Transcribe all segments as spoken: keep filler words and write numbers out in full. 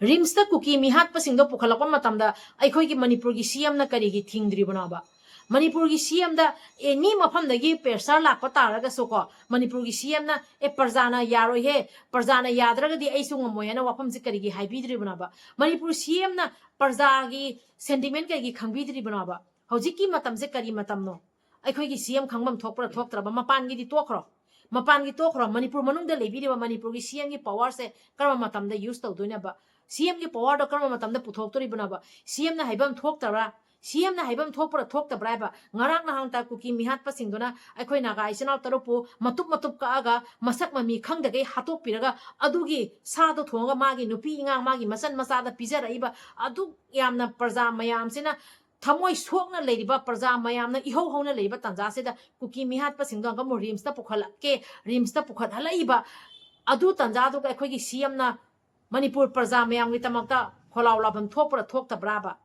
ꯔꯤꯝꯁꯇ ꯀꯨꯀꯤ ꯃꯤꯍꯥꯠꯄꯁꯤꯡꯗꯣ ꯄꯨꯈꯠꯂꯛꯄ ꯃꯇꯝꯗ ꯑꯩꯈꯣꯏꯒꯤ ꯃꯅꯤꯄꯨꯔꯒꯤ ꯁꯤ ꯑꯦꯝꯅ ꯀꯔꯤꯒꯤ ꯊꯤꯡꯗ꯭ꯔꯤꯕꯅꯣꯕ? ꯃꯅꯤꯄꯨꯔꯒꯤ ꯁꯤ ꯑꯦꯝꯗ ꯑꯦꯅꯤ ꯃꯐꯝꯗꯒꯤ ꯄ꯭ꯔꯦꯁꯔ ꯂꯥꯛꯄ ꯇꯥꯔꯒꯁꯨꯀꯣ, ꯃꯅꯤꯄꯨꯔꯒꯤ ꯁꯤ ꯑꯦꯝꯅ "ꯑꯦ, ꯄ꯭ꯔꯖꯥꯅ ꯌꯥꯔꯣꯏꯍꯦ, ꯄ꯭ꯔꯖꯥꯅ ꯌꯥꯗ꯭ꯔꯒꯗꯤ ꯑꯩꯁꯨ ꯉꯝꯃꯣꯏ" ꯍꯥꯏꯅ ꯋꯥꯐꯝꯁꯤ ꯀꯔꯤꯒꯤ ꯍꯥꯏꯕꯤꯗ꯭ꯔꯤꯕꯅꯣꯕ? ꯃꯅꯤꯄꯨꯔ ꯁꯤ ꯑꯦꯝꯅ ꯄ꯭ꯔꯖꯥꯒꯤ ꯁꯦꯟꯇꯤꯃꯦꯟ ꯀꯔꯤꯒꯤ ꯈꯪꯕꯤꯗ꯭ꯔꯤꯕꯅꯣꯕ? ꯍꯧꯖꯤꯛꯀꯤ ꯃꯇꯝꯁꯦ ꯀꯔꯤ ꯃꯇꯝꯅꯣ? ꯑꯩꯈꯣꯏꯒꯤ ꯁꯤ ꯑꯦꯝ ꯈꯪꯐꯝ ꯊꯣꯛꯄ꯭ꯔꯥ ꯊꯣꯛꯇ꯭ꯔꯕ? ꯃꯄꯥꯟꯒꯤꯗꯤ ꯇꯣꯛꯈ꯭ꯔꯣ, ꯃꯄꯥꯟꯒꯤ ꯇꯣꯛꯈ꯭ꯔꯣ, ꯃꯅꯤꯄꯨꯔ ꯃꯅꯨꯡꯗ ꯂꯩꯕꯤꯔꯤꯕ ꯃꯅꯤꯄꯨꯔꯒꯤ ꯁꯤ ꯑꯦꯝꯒꯤ ꯄꯋꯥꯔꯁꯦ ꯀꯔꯝꯕ ꯃꯇꯝꯗ ꯌꯨꯁ ꯇꯧꯗꯣꯏꯅꯣꯕ? ꯁꯤ ꯑꯦꯝꯒꯤ ꯄꯋꯥꯔꯗꯣ ꯀꯔꯝꯕ ꯃꯇꯝꯗ ꯄꯨꯊꯣꯛꯇꯣꯔꯤꯕꯅꯣꯕ? ꯁꯤ ꯑꯦꯝꯅ ꯍꯥꯏꯐꯝ ꯊꯣꯛꯇꯕ꯭ꯔꯥ? ꯁꯤ ꯑꯦꯝꯅ ꯍꯥꯏꯐꯝ ꯊꯣꯛꯄ꯭ꯔꯥ ꯊꯣꯛꯇꯕ꯭ꯔꯥ ꯍꯥꯏꯕ? ꯉꯔꯥꯡ ꯅꯍꯥꯟꯇ ꯀꯨꯀꯤ ꯃꯤꯍꯥꯠꯄꯁꯤꯡꯗꯨꯅ ꯑꯩꯈꯣꯏ ꯅꯥꯒꯥ ꯏꯆꯤꯟ ꯏꯅꯥꯎ ꯇꯔꯨꯛꯄꯨ ꯃꯇꯨꯞ ꯃꯇꯨꯞ ꯀꯛꯑꯒ ꯃꯁꯛ ꯃꯃꯤ ꯈꯪꯗꯈꯩ ꯍꯥꯠꯇꯣꯛꯄꯤꯔꯒ, ꯑꯗꯨꯒꯤ ꯁꯥꯗꯣ ꯊꯣꯡꯉꯒ ꯃꯥꯒꯤ ꯅꯨꯄꯤ ꯑꯉꯥꯡ, ꯃꯥꯒꯤ ꯃꯆꯟ ꯃꯆꯥꯗ ꯄꯤꯖꯔꯛꯏꯕ, ꯑꯗꯨꯛ ꯌꯥꯝꯅ ꯄ꯭ꯔꯖꯥ ꯃꯌꯥꯝꯁꯤꯅ ꯊꯃꯣꯏ ꯁꯣꯛꯅ ꯂꯩꯔꯤꯕ, ꯄ꯭ꯔꯖꯥ ꯃꯌꯥꯝꯅ ꯏꯍꯧ ꯍꯧꯅ ꯂꯩꯔꯤꯕ ꯇꯥꯟꯖꯥꯁꯤꯗ ꯀꯨꯀꯤ ꯃꯤꯍꯥꯠꯄꯁꯤꯡꯗꯣ ꯑꯃꯨꯛ ꯔꯤꯝꯁꯇ ꯄꯨꯈꯠꯂꯛꯀꯦ, ꯔꯤꯝꯁꯇ ꯄꯨꯈꯠꯍꯜꯂꯛꯏꯕ ꯑꯗꯨ ꯇꯥꯟꯖꯥꯗꯨꯒ ꯑꯩꯈꯣꯏꯒꯤ ꯁꯤ ꯑꯦꯝꯅ ꯃꯅꯤꯄꯨꯔ ꯄ꯭ꯔꯖꯥ ꯃꯌꯥꯝꯒꯤꯗꯃꯛꯇ ꯈꯣꯜꯂꯥꯎ ꯂꯥꯎꯐꯝ ꯊꯣꯛꯄ꯭ꯔꯥ ꯊꯣꯛꯇꯕ꯭ꯔꯥꯕ?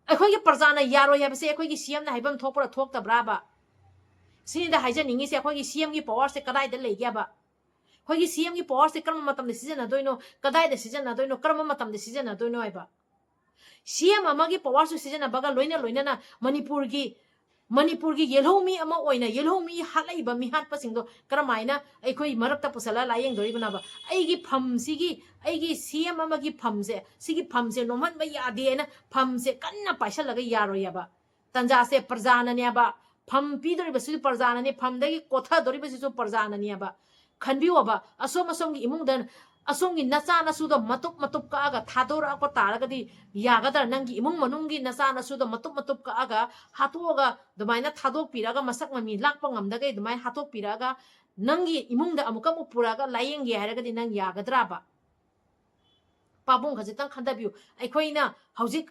ꯑꯩꯈꯣꯏꯒꯤ ꯄ꯭ꯔꯖꯥꯅ ꯌꯥꯔꯣꯏ ꯍꯥꯏꯕꯁꯦ ꯑꯩꯈꯣꯏꯒꯤ ꯁꯤ ꯑꯦꯝꯅ ꯍꯥꯏꯐꯝ ꯊꯣꯛꯄ꯭ꯔꯥ ꯊꯣꯛꯇꯕ꯭ꯔꯥꯕ? ꯁꯤꯅꯤꯗ ꯍꯥꯏꯖꯅꯤꯡꯉꯤꯁꯦ, ꯑꯩꯈꯣꯏꯒꯤ ꯁꯤ ꯑꯦꯝꯒꯤ ꯄꯋꯥꯔꯁꯦ ꯀꯗꯥꯏꯗ ꯂꯩꯒꯦꯕ? ꯑꯩꯈꯣꯏꯒꯤ ꯁꯤ ꯑꯦꯝꯒꯤ ꯄꯋꯥꯔꯁꯦ ꯀꯔꯝꯕ ꯃꯇꯝꯗ ꯁꯤꯖꯤꯟꯅꯗꯣꯏꯅꯣ, ꯀꯗꯥꯏꯗ ꯁꯤꯖꯤꯟꯅꯗꯣꯏꯅꯣ, ꯀꯔꯝꯕ ꯃꯇꯝꯗ ꯁꯤꯖꯤꯟꯅꯗꯣꯏꯅꯣ ꯍꯥꯏꯕ? ꯁꯤ ꯑꯦꯝ ꯑꯃꯒꯤ ꯄꯋꯥꯔꯁꯨ ꯁꯤꯖꯤꯟꯅꯕꯒ ꯂꯣꯏꯅ ꯂꯣꯏꯅꯅ ꯃꯅꯤꯄꯨꯔꯒꯤ, ꯃꯅꯤꯄꯨꯔꯒꯤ ꯌꯦꯜꯍꯧꯃꯤ ꯑꯃ ꯑꯣꯏꯅ ꯌꯦꯜꯍꯧꯃꯤ ꯍꯥꯠꯂꯛꯏꯕ ꯃꯤꯍꯥꯠꯄꯁꯤꯡꯗꯣ ꯀꯔꯝꯍꯥꯏꯅ ꯑꯩꯈꯣꯏ ꯃꯔꯛꯇ ꯄꯨꯁꯜꯂ ꯂꯥꯌꯦꯡꯗꯣꯔꯤꯕꯅꯣꯕ? ꯑꯩꯒꯤ ꯐꯝꯁꯤꯒꯤ, ꯑꯩꯒꯤ ꯁꯤ ꯑꯦꯝ ꯑꯃꯒꯤ ꯐꯝꯁꯦ, ꯁꯤꯒꯤ ꯐꯝꯁꯦ ꯅꯣꯝꯍꯟꯕ ꯌꯥꯗꯦ ꯍꯥꯏꯅ ꯐꯝꯁꯦ ꯀꯟꯅ ꯄꯥꯏꯁꯜꯂꯒ ꯌꯥꯔꯣꯏꯑꯕ꯫ ꯇꯟꯖꯥꯁꯦ ꯄ꯭ꯔꯖꯥꯅꯅꯦꯕ, ꯐꯝ ꯄꯤꯗꯣꯔꯤꯕꯁꯤꯁꯨ ꯄ꯭ꯔꯖꯥꯅꯅꯦ, ꯐꯝꯗꯒꯤ ꯀꯣꯊꯗꯣꯔꯤꯕꯁꯤꯁꯨ ꯄ꯭ꯔꯖꯥꯅꯅꯦꯕ꯫ ꯈꯟꯕꯤꯌꯣꯕ, ꯑꯁꯣꯝ ꯑꯁꯣꯝꯒꯤ ꯏꯃꯨꯡꯗ ꯑꯁꯣꯝꯒꯤ ꯅꯆꯥ ꯅꯁꯨꯗꯣ ꯃꯇꯨꯞ ꯃꯇꯨꯞ ꯀꯛꯑꯒ ꯊꯥꯗꯣꯔꯛꯄ ꯇꯥꯔꯒꯗꯤ ꯌꯥꯒꯗ꯭ꯔꯥ? ꯅꯪꯒꯤ ꯏꯃꯨꯡ ꯃꯅꯨꯡꯒꯤ ꯅꯆꯥ ꯅꯁꯨꯗꯣ ꯃꯇꯨꯞ ꯃꯇꯨꯞ ꯀꯛꯑꯒ ꯍꯥꯠꯇꯣꯛꯑꯒ ꯑꯗꯨꯃꯥꯏꯅ ꯊꯥꯗꯣꯛꯄꯤꯔꯒ, ꯃꯁꯛ ꯃꯃꯤ ꯂꯥꯛꯄ ꯉꯝꯗꯈꯩ ꯑꯗꯨꯃꯥꯏꯅ ꯍꯥꯠꯇꯣꯛꯄꯤꯔꯛꯑꯒ ꯅꯪꯒꯤ ꯏꯃꯨꯡꯗ ꯑꯃꯨꯛꯀ ꯑꯃꯨꯛ ꯄꯨꯔꯛꯑꯒ ꯂꯥꯌꯦꯡꯒꯦ ꯍꯥꯏꯔꯒꯗꯤ ꯅꯪ ꯌꯥꯒꯗ꯭ꯔꯥꯕ? ꯄꯥꯕꯨꯡ ꯈꯖꯤꯛꯇꯪ ꯈꯟꯊꯕꯤꯌꯨ꯫ ꯑꯩꯈꯣꯏꯅ ꯍꯧꯖꯤꯛ,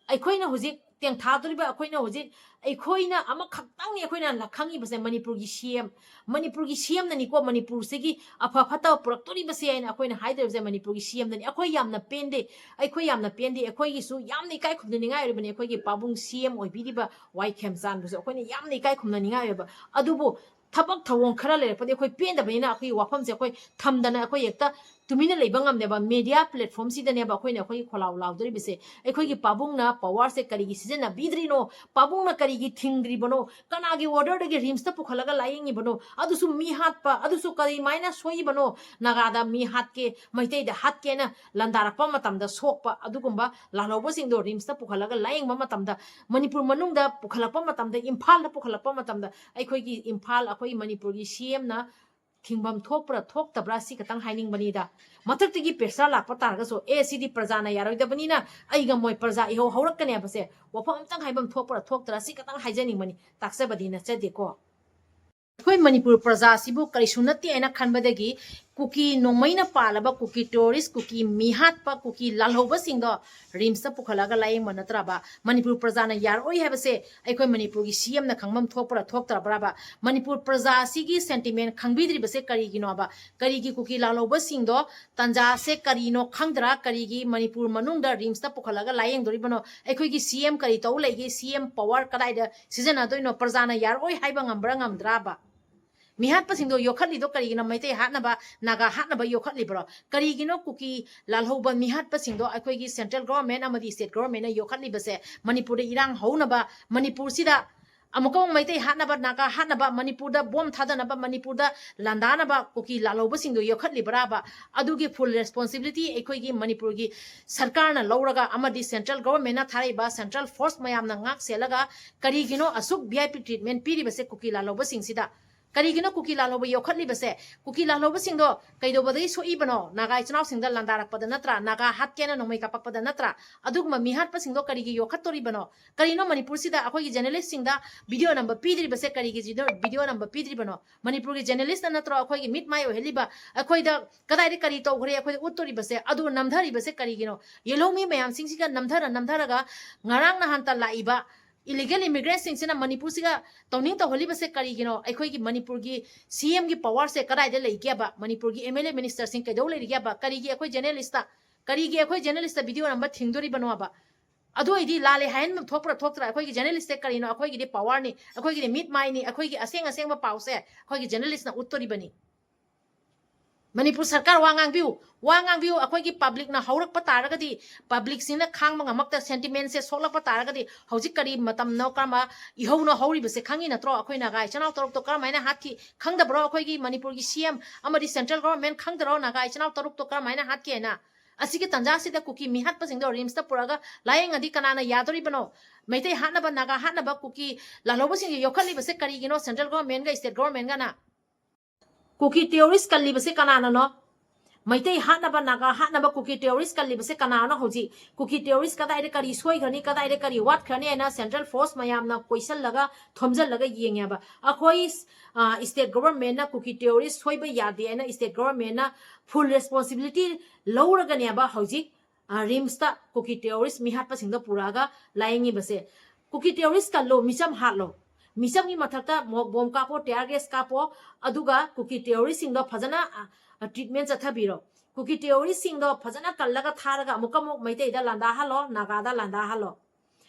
ꯑꯩꯈꯣꯏꯅ ꯍꯧꯖꯤꯛ ꯇꯦꯡꯊꯥꯗꯣꯔꯤꯕ, ꯑꯩꯈꯣꯏꯅ ꯍꯧꯖꯤꯛ, ꯑꯩꯈꯣꯏꯅ ꯑꯃꯈꯛꯇꯪꯅꯤ ꯑꯩꯈꯣꯏꯅ ꯂ-, ꯈꯪꯉꯤꯕꯁꯦ, ꯃꯅꯤꯄꯨꯔꯒꯤ ꯁꯤ ꯑꯦꯝ, ꯃꯅꯤꯄꯨꯔꯒꯤ ꯁꯤ ꯑꯦꯝꯅꯅꯤꯀꯣ ꯃꯅꯤꯄꯨꯔꯁꯤꯒꯤ ꯑꯐ ꯐꯠꯇꯕ ꯄꯨꯔꯛꯇꯣꯔꯤꯕꯁꯦ ꯍꯥꯏꯅ ꯑꯩꯈꯣꯏꯅ ꯍꯥꯏꯗꯣꯔꯤꯕꯁꯦ ꯃꯅꯤꯄꯨꯔꯒꯤ ꯁꯤ ꯑꯦꯝꯅꯅꯤ꯫ ꯑꯩꯈꯣꯏ ꯌꯥꯝꯅ ꯄꯦꯟꯗꯦ, ꯑꯩꯈꯣꯏ ꯌꯥꯝꯅ ꯄꯦꯟꯗꯦ꯫ ꯑꯩꯈꯣꯏꯒꯤꯁꯨ ꯌꯥꯝꯅ ꯏꯀꯥꯏ ꯈꯨꯝꯅꯅꯤꯡꯉꯥꯏ ꯑꯣꯏꯔꯤꯕꯅꯤ ꯑꯩꯈꯣꯏꯒꯤ ꯄꯥꯕꯨꯡ ꯁꯤ ꯑꯦꯝ ꯑꯣꯏꯕꯤꯔꯤꯕ ꯋꯥꯏ ꯈꯦꯝꯆꯥꯟꯕꯨꯁꯨ ꯑꯩꯈꯣꯏꯅ ꯌꯥꯝꯅ ꯏꯀꯥꯏ ꯈꯨꯝꯅꯅꯤꯡꯉꯥꯏ ꯑꯣꯏꯕ꯫ ꯑꯗꯨꯕꯨ ꯊꯕꯛ ꯊꯧꯑꯣꯡ ꯈꯔ ꯂꯩꯔꯛꯄꯗꯤ ꯑꯩꯈꯣꯏ ꯄꯦꯟꯗꯕꯅꯤꯅ ꯑꯩꯈꯣꯏꯒꯤ ꯋꯥꯐꯝꯁꯦ ꯑꯩꯈꯣꯏ ꯊꯝꯗꯅ ꯑꯩꯈꯣꯏ ꯍꯦꯛꯇ ꯇꯨꯃꯤꯟꯅ ꯂꯩꯕ ꯉꯝꯗꯦꯕ꯫ ꯃꯦꯗꯤꯌꯥ ꯄ꯭ꯂꯦꯠꯐꯣꯝꯁꯤꯗꯅꯦꯕ ꯑꯩꯈꯣꯏꯅ ꯑꯩꯈꯣꯏꯒꯤ ꯈꯣꯜꯂꯥꯎ ꯂꯥꯎꯗꯣꯔꯤꯕꯁꯦ꯫ ꯑꯩꯈꯣꯏꯒꯤ ꯄꯥꯕꯨꯡꯅ ꯄꯋꯥꯔꯁꯦ ꯀꯔꯤꯒꯤ ꯁꯤꯖꯤꯟꯅꯕꯤꯗ꯭ꯔꯤꯅꯣ? ꯄꯥꯕꯨꯡꯅ ꯀꯔꯤꯒꯤ ꯊꯤꯡꯗ꯭ꯔꯤꯕꯅꯣ? ꯀꯅꯥꯒꯤ ꯑꯣꯔꯗꯔꯗꯒꯤ ꯔꯤꯝꯁꯇ ꯄꯨꯈꯠꯂꯒ ꯂꯥꯌꯦꯡꯉꯤꯕꯅꯣ? ꯑꯗꯨꯁꯨ ꯃꯤ ꯍꯥꯠꯄ, ꯑꯗꯨꯁꯨ ꯀꯔꯤꯃꯥꯏꯅ ꯁꯣꯏꯕꯅꯣ? ꯅꯥꯒꯥꯗ ꯃꯤ ꯍꯥꯠꯀꯦ, ꯃꯩꯇꯩꯗ ꯍꯥꯠꯀꯦꯅ ꯂꯥꯟꯗꯥꯔꯛꯄ ꯃꯇꯝꯗ ꯁꯣꯛꯄ ꯑꯗꯨꯒꯨꯝꯕ ꯂꯥꯜꯍꯧꯕꯁꯤꯡꯗꯣ ꯔꯤꯝꯁꯇ ꯄꯨꯈꯠꯂꯒ ꯂꯥꯌꯦꯡꯕ ꯃꯇꯝꯗ, ꯃꯅꯤꯄꯨꯔ ꯃꯅꯨꯡꯗ ꯄꯨꯈꯠꯂꯛꯄ ꯃꯇꯝꯗ, ꯏꯝꯐꯥꯜꯗ ꯄꯨꯈꯠꯂꯛꯄ ꯃꯇꯝꯗ ꯑꯩꯈꯣꯏꯒꯤ ꯏꯝꯐꯥꯜ, ꯑꯩꯈꯣꯏꯒꯤ ꯃꯅꯤꯄꯨꯔꯒꯤ ꯁꯤ ꯑꯦꯝꯅ ꯊꯤꯡꯐꯝ ꯊꯣꯛꯄ꯭ꯔꯥ ꯊꯣꯛꯇꯕ꯭ꯔꯥ, ꯁꯤ ꯈꯇꯪ ꯍꯥꯏꯅꯤꯡꯕꯅꯤꯗ꯫ ꯃꯊꯛꯇꯒꯤ ꯄ꯭ꯔꯦꯁꯔ ꯂꯥꯛꯄ ꯇꯥꯔꯒꯁꯨ, "ꯑꯦ, ꯁꯤꯗꯤ ꯄ꯭ꯔꯖꯥꯅ ꯌꯥꯔꯣꯏꯗꯕꯅꯤꯅ ꯑꯩ ꯉꯝꯃꯣꯏ, ꯄ꯭ꯔꯖꯥ ꯏꯍꯧ ꯍꯧꯔꯛꯀꯅꯤ" ꯍꯥꯏꯕꯁꯦ ꯋꯥꯐꯝ ꯑꯝꯇꯪ ꯍꯥꯏꯐꯝ ꯊꯣꯛꯄ꯭ꯔꯥ ꯊꯣꯛꯇ꯭ꯔꯥ, ꯁꯤ ꯈꯇꯪ ꯍꯥꯏꯖꯅꯤꯡꯕꯅꯤ, ꯇꯥꯛꯆꯕꯗꯤ ꯅꯠꯆꯗꯦꯀꯣ꯫ ꯑꯩꯈꯣꯏ ꯃꯅꯤꯄꯨꯔ ꯄ꯭ꯔꯖꯥꯁꯤꯕꯨ ꯀꯔꯤꯁꯨ ꯅꯠꯇꯦ ꯍꯥꯏꯅ ꯈꯟꯕꯗꯒꯤ ꯀꯨꯀꯤ ꯅꯣꯡꯃꯩꯅ ꯄꯥꯜꯂꯕ, ꯀꯨꯀꯤ ꯇꯦꯔꯣꯔꯤꯁ, ꯀꯨꯀꯤ ꯃꯤꯍꯥꯠꯄ, ꯀꯨꯀꯤ ꯂꯥꯜꯍꯧꯕꯁꯤꯡꯗꯣ ꯔꯤꯝꯁꯇ ꯄꯨꯈꯠꯂꯒ ꯂꯥꯌꯦꯡꯕ ꯅꯠꯇ꯭ꯔꯕ? ꯃꯅꯤꯄꯨꯔ ꯄ꯭ꯔꯖꯥꯅ ꯌꯥꯔꯣꯏ ꯍꯥꯏꯕꯁꯦ ꯑꯩꯈꯣꯏ ꯃꯅꯤꯄꯨꯔꯒꯤ ꯁꯤ ꯑꯦꯝꯅ ꯈꯪꯐꯝ ꯊꯣꯛꯄ꯭ꯔꯥ ꯊꯣꯛꯇ꯭ꯔꯕ꯭ꯔꯥꯕ? ꯃꯅꯤꯄꯨꯔ ꯄ꯭ꯔꯖꯥ ꯑꯁꯤꯒꯤ ꯁꯦꯟꯇꯤꯃꯦꯟ ꯈꯪꯕꯤꯗ꯭ꯔꯤꯕꯁꯦ ꯀꯔꯤꯒꯤꯅꯣꯕ? ꯀꯔꯤꯒꯤ ꯀꯨꯀꯤ ꯂꯥꯜꯍꯧꯕꯁꯤꯡꯗꯣ ꯇꯟꯖꯥꯁꯦ ꯀꯔꯤꯅꯣ ꯈꯪꯗ꯭ꯔꯥ? ꯀꯔꯤꯒꯤ ꯃꯅꯤꯄꯨꯔ ꯃꯅꯨꯡꯗ ꯔꯤꯝꯁꯇ ꯄꯨꯈꯠꯂꯒ ꯂꯥꯌꯦꯡꯗꯣꯔꯤꯕꯅꯣ? ꯑꯩꯈꯣꯏꯒꯤ ꯁꯤ ꯑꯦꯝ ꯀꯔꯤ ꯇꯧ ꯂꯩꯒꯦ? ꯁꯤ ꯑꯦꯝ ꯄꯋꯥꯔ ꯀꯗꯥꯏꯗ ꯁꯤꯖꯤꯟꯅꯗꯣꯏꯅꯣ? ꯄ꯭ꯔꯖꯥꯅ ꯌꯥꯔꯣꯏ ꯍꯥꯏꯕ ꯉꯝꯕ꯭ꯔꯥ ꯉꯝꯗ꯭ꯔꯥꯕ? ꯃꯤꯍꯥꯠꯄꯁꯤꯡꯗꯣ ꯌꯣꯛꯈꯠꯂꯤꯗꯣ ꯀꯔꯤꯒꯤꯅꯣ? ꯃꯩꯇꯩ ꯍꯥꯠꯅꯕ, ꯅꯥꯒꯥ ꯍꯥꯠꯅꯕ ꯌꯣꯛꯈꯠꯂꯤꯕ꯭ꯔꯣ? ꯀꯔꯤꯒꯤꯅꯣ ꯀꯨꯀꯤ ꯂꯥꯜꯍꯧꯕ ꯃꯤꯍꯥꯠꯄꯁꯤꯡꯗꯣ ꯑꯩꯈꯣꯏꯒꯤ ꯁꯦꯟꯇ꯭ꯔꯦꯜ ꯒꯣꯚꯔꯟꯃꯦꯟꯠ ꯑꯃꯗꯤ ꯁ꯭ꯇꯦꯠ ꯒꯣꯚꯔꯟꯃꯦꯟꯠꯅ ꯌꯣꯛꯈꯠꯂꯤꯕꯁꯦ? ꯃꯅꯤꯄꯨꯔꯗ ꯏꯔꯥꯡ ꯍꯧꯅꯕ, ꯃꯅꯤꯄꯨꯔꯁꯤꯗ ꯑꯃꯨꯛꯀ ꯑꯃꯨꯛ ꯃꯩꯇꯩ ꯍꯥꯠꯅꯕ, ꯅꯥꯒꯥ ꯍꯥꯠꯅꯕ, ꯃꯅꯤꯄꯨꯔꯗ ꯕꯣꯝ ꯊꯥꯗꯅꯕ, ꯃꯅꯤꯄꯨꯔꯗ ꯂꯥꯟꯗꯥꯅꯕ ꯀꯨꯀꯤ ꯂꯥꯜꯍꯧꯕꯁꯤꯡꯗꯣ ꯌꯣꯛꯈꯠꯂꯤꯕ꯭ꯔꯥꯕ? ꯑꯗꯨꯒꯤ ꯐꯨꯜ ꯔꯦꯁꯄꯣꯟꯁꯤꯕꯤꯂꯤꯇꯤ ꯑꯩꯈꯣꯏꯒꯤ ꯃꯅꯤꯄꯨꯔꯒꯤ ꯁꯔꯀꯥꯔꯅ ꯂꯧꯔꯒ ꯑꯃꯗꯤ ꯁꯦꯟꯇ꯭ꯔꯦꯜ ꯒꯣꯚꯔꯟꯃꯦꯟꯠꯅ ꯊꯥꯔꯛꯏꯕ ꯁꯦꯟꯇ꯭ꯔꯦꯜ ꯐꯣꯔꯁ ꯃꯌꯥꯝꯅ ꯉꯥꯛ ꯁꯦꯜꯂꯒ ꯀꯔꯤꯒꯤꯅꯣ ꯑꯁꯨꯛ ꯚꯤ ꯑꯥꯏ ꯄꯤ ꯇ꯭ꯔꯤꯠꯃꯦꯟꯠ ꯄꯤꯔꯤꯕꯁꯦ ꯀꯨꯀꯤ ꯂꯥꯜꯍꯧꯕꯁꯤꯡꯁꯤꯗ? ꯀꯔꯤꯒꯤꯅꯣ ꯀꯨꯀꯤ ꯂꯥꯜꯍꯧꯕ ꯌꯣꯛꯈꯠꯂꯤꯕꯁꯦ? ꯀꯨꯀꯤ ꯂꯥꯜꯍꯧꯕꯁꯤꯡꯗꯣ ꯀꯩꯗꯧꯕꯗꯒꯤ ꯁꯣꯛꯏꯕꯅꯣ? ꯅꯥꯒꯥ ꯏꯆꯤꯟ ꯏꯅꯥꯎꯁꯤꯡꯗ ꯂꯥꯟꯗꯥꯔꯛꯄꯗ ꯅꯠꯇ꯭ꯔꯥ? ꯅꯥꯒꯥ ꯍꯥꯠꯀꯦꯅ ꯅꯣꯡꯃꯩ ꯀꯥꯞꯄꯛꯄꯗ ꯅꯠꯇ꯭ꯔꯥ? ꯑꯗꯨꯒꯨꯝꯕ ꯃꯤꯍꯥꯠꯄꯁꯤꯡꯗꯣ ꯀꯔꯤꯒꯤ ꯌꯣꯛꯈꯠꯇꯣꯔꯤꯕꯅꯣ? ꯀꯔꯤꯅꯣ ꯃꯅꯤꯄꯨꯔꯁꯤꯗ ꯑꯩꯈꯣꯏꯒꯤ ꯖꯔꯅꯦꯂꯤꯁꯁꯤꯡꯗ ꯚꯤꯗꯤꯑꯣ ꯅꯝꯕ ꯄꯤꯗ꯭ꯔꯤꯕꯁꯦ? ꯀꯔꯤꯒꯤ ꯖꯤꯗ-, ꯚꯤꯗꯤꯑꯣ ꯅꯝꯕ ꯄꯤꯗ꯭ꯔꯤꯕꯅꯣ? ꯃꯅꯤꯄꯨꯔꯒꯤ ꯖꯔꯅꯦꯂꯤꯁꯇ ꯅꯠꯇ꯭ꯔꯣ ꯑꯩꯈꯣꯏꯒꯤ ꯃꯤꯠ ꯃꯥꯏ ꯑꯣꯏꯍꯜꯂꯤꯕ? ꯑꯩꯈꯣꯏꯗ ꯀꯗꯥꯏꯗ ꯀꯔꯤ ꯇꯧꯈ꯭ꯔꯦ ꯑꯩꯈꯣꯏꯗ ꯎꯠꯇꯣꯔꯤꯕꯁꯦ? ꯑꯗꯨ ꯅꯝꯊꯔꯤꯕꯁꯦ ꯀꯔꯤꯒꯤꯅꯣ? ꯌꯦꯜꯍꯧꯃꯤ ꯃꯌꯥꯝꯁꯤꯡꯁꯤꯒ ꯅꯝꯊꯔ ꯅꯝꯊꯔꯒ ꯉꯔꯥꯡ ꯅꯍꯥꯟꯇ ꯂꯥꯛꯏꯕ ꯏꯂꯤꯒꯦꯜ ꯏꯃꯤꯒ꯭ꯔꯦꯟꯠꯁꯤꯡꯁꯤꯅ ꯃꯅꯤꯄꯨꯔꯁꯤꯒ ꯇꯧꯅꯤꯡ ꯇꯧꯍꯜꯂꯤꯕꯁꯦ ꯀꯔꯤꯒꯤꯅꯣ? ꯑꯩꯈꯣꯏꯒꯤ ꯃꯅꯤꯄꯨꯔꯒꯤ ꯁꯤ ꯑꯦꯝꯒꯤ ꯄꯋꯥꯔꯁꯦ ꯀꯗꯥꯏꯗ ꯂꯩꯒꯦꯕ? ꯃꯅꯤꯄꯨꯔꯒꯤ ꯑꯦꯝ ꯑꯦꯜ ꯑꯦ ꯃꯤꯅꯤꯁꯇꯔꯁꯤꯡ ꯀꯩꯗꯧ ꯂꯩꯔꯤꯒꯦꯕ? ꯀꯔꯤꯒꯤ ꯑꯩꯈꯣꯏ ꯖꯔꯅꯦꯂꯤꯁꯇ, ꯀꯔꯤꯒꯤ ꯑꯩꯈꯣꯏ ꯖꯔꯅꯦꯂꯤꯁꯇ ꯚꯤꯗꯤꯑꯣ ꯅꯝꯕ ꯊꯤꯡꯗꯣꯔꯤꯕꯅꯣꯕ? ꯑꯗꯨ ꯑꯣꯏꯗꯤ ꯂꯥꯜꯂꯦ ꯍꯥꯏꯍꯟꯕ ꯊꯣꯛꯄ꯭ꯔꯥ ꯊꯣꯛꯇ꯭ꯔꯥ? ꯑꯩꯈꯣꯏꯒꯤ ꯖꯔꯅꯦꯂꯤꯁꯁꯦ ꯀꯔꯤꯅꯣ? ꯑꯩꯈꯣꯏꯒꯤꯗꯤ ꯄꯋꯥꯔꯅꯤ, ꯑꯩꯈꯣꯏꯒꯤꯗꯤ ꯃꯤꯠ ꯃꯥꯏꯅꯤ, ꯑꯩꯈꯣꯏꯒꯤ ꯑꯁꯦꯡ ꯑꯁꯦꯡꯕ ꯄꯥꯎꯁꯦ ꯑꯩꯈꯣꯏꯒꯤ ꯖꯔꯅꯦꯂꯤꯁꯅ ꯎꯠꯇꯣꯔꯤꯕꯅꯤ꯫ ꯃꯅꯤꯄꯨꯔ ꯁꯔꯀꯥꯔ ꯋꯥ ꯉꯥꯡꯕꯤꯌꯨ, ꯋꯥ ꯉꯥꯡꯕꯤꯌꯨ꯫ ꯑꯩꯈꯣꯏꯒꯤ ꯄꯕ꯭ꯂꯤꯛꯅ ꯍꯧꯔꯛꯄ ꯇꯥꯔꯒꯗꯤ, ꯄꯕ꯭ꯂꯤꯛꯁꯤꯡꯅ ꯈꯥꯡꯕ ꯉꯝꯃꯛꯇ, ꯁꯦꯟꯇꯤꯃꯦꯟꯁꯦ ꯁꯣꯛꯂꯛꯄ ꯇꯥꯔꯒꯗꯤ, ꯍꯧꯖꯤꯛ ꯀꯔꯤ ꯃꯇꯝꯅꯣ, ꯀꯔꯝꯕ ꯏꯍꯧꯅꯣ ꯍꯧꯔꯤꯕꯁꯦ ꯈꯪꯉꯤ ꯅꯠꯇ꯭ꯔꯣ? ꯑꯩꯈꯣꯏ ꯅꯥꯒꯥ ꯏꯆꯤꯟ ꯏꯅꯥꯎ ꯇꯔꯨꯛꯇꯣ ꯀꯔꯝꯍꯥꯏꯅ ꯍꯥꯠꯈꯤ ꯈꯪꯗꯕ꯭ꯔꯣ? ꯑꯩꯈꯣꯏꯒꯤ ꯃꯅꯤꯄꯨꯔꯒꯤ ꯁꯤ ꯑꯦꯝ ꯑꯃꯗꯤ ꯁꯦꯟꯇ꯭ꯔꯦꯜ ꯒꯣꯚꯔꯟꯃꯦꯟ ꯈꯪꯗꯔꯣ ꯅꯥꯒꯥ ꯏꯆꯤꯟ ꯏꯅꯥꯎ ꯇꯔꯨꯛꯇꯣ ꯀꯔꯝꯍꯥꯏꯅ ꯍꯥꯠꯈꯤ ꯍꯥꯏꯅ? ꯑꯁꯤꯒꯤ ꯇꯥꯟꯖꯥꯁꯤꯗ ꯀꯨꯀꯤ ꯃꯤꯍꯥꯠꯄꯁꯤꯡꯗꯣ ꯔꯤꯝꯁꯇ ꯄꯨꯔꯛꯑꯒ ꯂꯥꯌꯦꯡꯉꯗꯤ ꯀꯅꯥꯅ ꯌꯥꯗꯣꯔꯤꯕꯅꯣ? ꯃꯩꯇꯩ ꯍꯥꯠꯅꯕ, ꯅꯥꯒꯥ ꯍꯥꯠꯅꯕ ꯀꯨꯀꯤ ꯂꯥꯜꯍꯧꯕꯁꯤꯡꯁꯦ ꯌꯣꯛꯈꯠꯂꯤꯕꯁꯦ ꯀꯔꯤꯒꯤꯅꯣ? ꯁꯦꯟꯇ꯭ꯔꯦꯜ ꯒꯣꯚꯔꯟꯃꯦꯟꯒ ꯁ꯭ꯇꯦꯠ ꯒꯣꯚꯔꯟꯃꯦꯟꯒꯅ ꯀꯨꯀꯤ ꯇꯦꯔꯣꯔꯤꯁ ꯀꯜꯂꯤꯕꯁꯦ ꯀꯅꯥꯅꯅꯣ? ꯃꯩꯇꯩ ꯍꯥꯠꯅꯕ, ꯅꯥꯒꯥ ꯍꯥꯠꯅꯕ ꯀꯨꯀꯤ ꯇꯦꯔꯣꯔꯤꯁ ꯀꯜꯂꯤꯕꯁꯦ ꯀꯅꯥꯅꯣ? ꯍꯧꯖꯤꯛ ꯀꯨꯀꯤ ꯇꯦꯔꯣꯔꯤꯁ ꯀꯗꯥꯏꯗ ꯀꯔꯤ ꯁꯣꯏꯈ꯭ꯔꯅꯤ, ꯀꯗꯥꯏꯗ ꯀꯔꯤ ꯋꯥꯠꯈ꯭ꯔꯅꯤ ꯍꯥꯏꯅ ꯁꯦꯟꯇ꯭ꯔꯦꯜ ꯐꯣꯔꯁ ꯃꯌꯥꯝꯅ ꯀꯣꯏꯁꯜꯂꯒ, ꯊꯣꯝꯖꯤꯜꯂꯒ ꯌꯦꯡꯉꯦꯕ꯫ ꯑꯩꯈꯣꯏ, ꯑ, ꯁ꯭ꯇꯦꯠ ꯒꯣꯚꯔꯟꯃꯦꯟꯅ ꯀꯨꯀꯤ ꯇꯦꯔꯣꯔꯤꯁ ꯁꯣꯏꯕ ꯌꯥꯗꯦ ꯍꯥꯏꯅ ꯁ꯭ꯇꯦꯠ ꯒꯣꯚꯔꯟꯃꯦꯟꯅ ꯐꯨꯜ ꯔꯦꯁꯄꯣꯟꯁꯤꯕꯤꯂꯤꯇꯤ ꯂꯧꯔꯒꯅꯦꯕ ꯍꯧꯖꯤꯛ, ꯑ, ꯔꯤꯝꯁꯇ ꯀꯨꯀꯤ ꯇꯦꯔꯣꯔꯤꯁ ꯃꯤꯍꯥꯠꯄꯁꯤꯡꯗꯣ ꯄꯨꯔꯛꯑꯒ ꯂꯥꯌꯦꯡꯉꯤꯕꯁꯦ꯫ ꯀꯨꯀꯤ ꯇꯦꯔꯣꯔꯤꯁ ꯀꯜꯂꯣ, ꯃꯤꯆꯝ ꯍꯥꯠꯂꯣ, ꯃꯤꯆꯝꯒꯤ ꯃꯊꯛꯇ ꯃꯣꯛ ꯕꯣꯝ ꯀꯥꯞꯄꯣ, ꯇꯤꯌꯥꯔ ꯒꯦꯁ ꯀꯥꯞꯄꯣ, ꯑꯗꯨꯒ ꯀꯨꯀꯤ ꯇꯦꯔꯣꯔꯤꯁꯁꯤꯡꯗꯣ ꯐꯖꯅ, ꯑ, ꯇ꯭ꯔꯤꯠꯃꯦꯟ ꯆꯠꯊꯕꯤꯔꯣ꯫ ꯀꯨꯀꯤ ꯇꯦꯔꯣꯔꯤꯁꯁꯤꯡꯗꯣ ꯐꯖꯅ ꯀꯜꯂꯒ ꯊꯥꯔꯒ ꯑꯃꯨꯛꯀ ꯑꯃꯨꯛ ꯃꯩꯇꯩꯗ ꯂꯥꯟꯗꯥꯍꯜꯂꯣ, ꯅꯥꯒꯥꯗ ꯂꯥꯟꯗꯥꯍꯜꯂꯣ꯫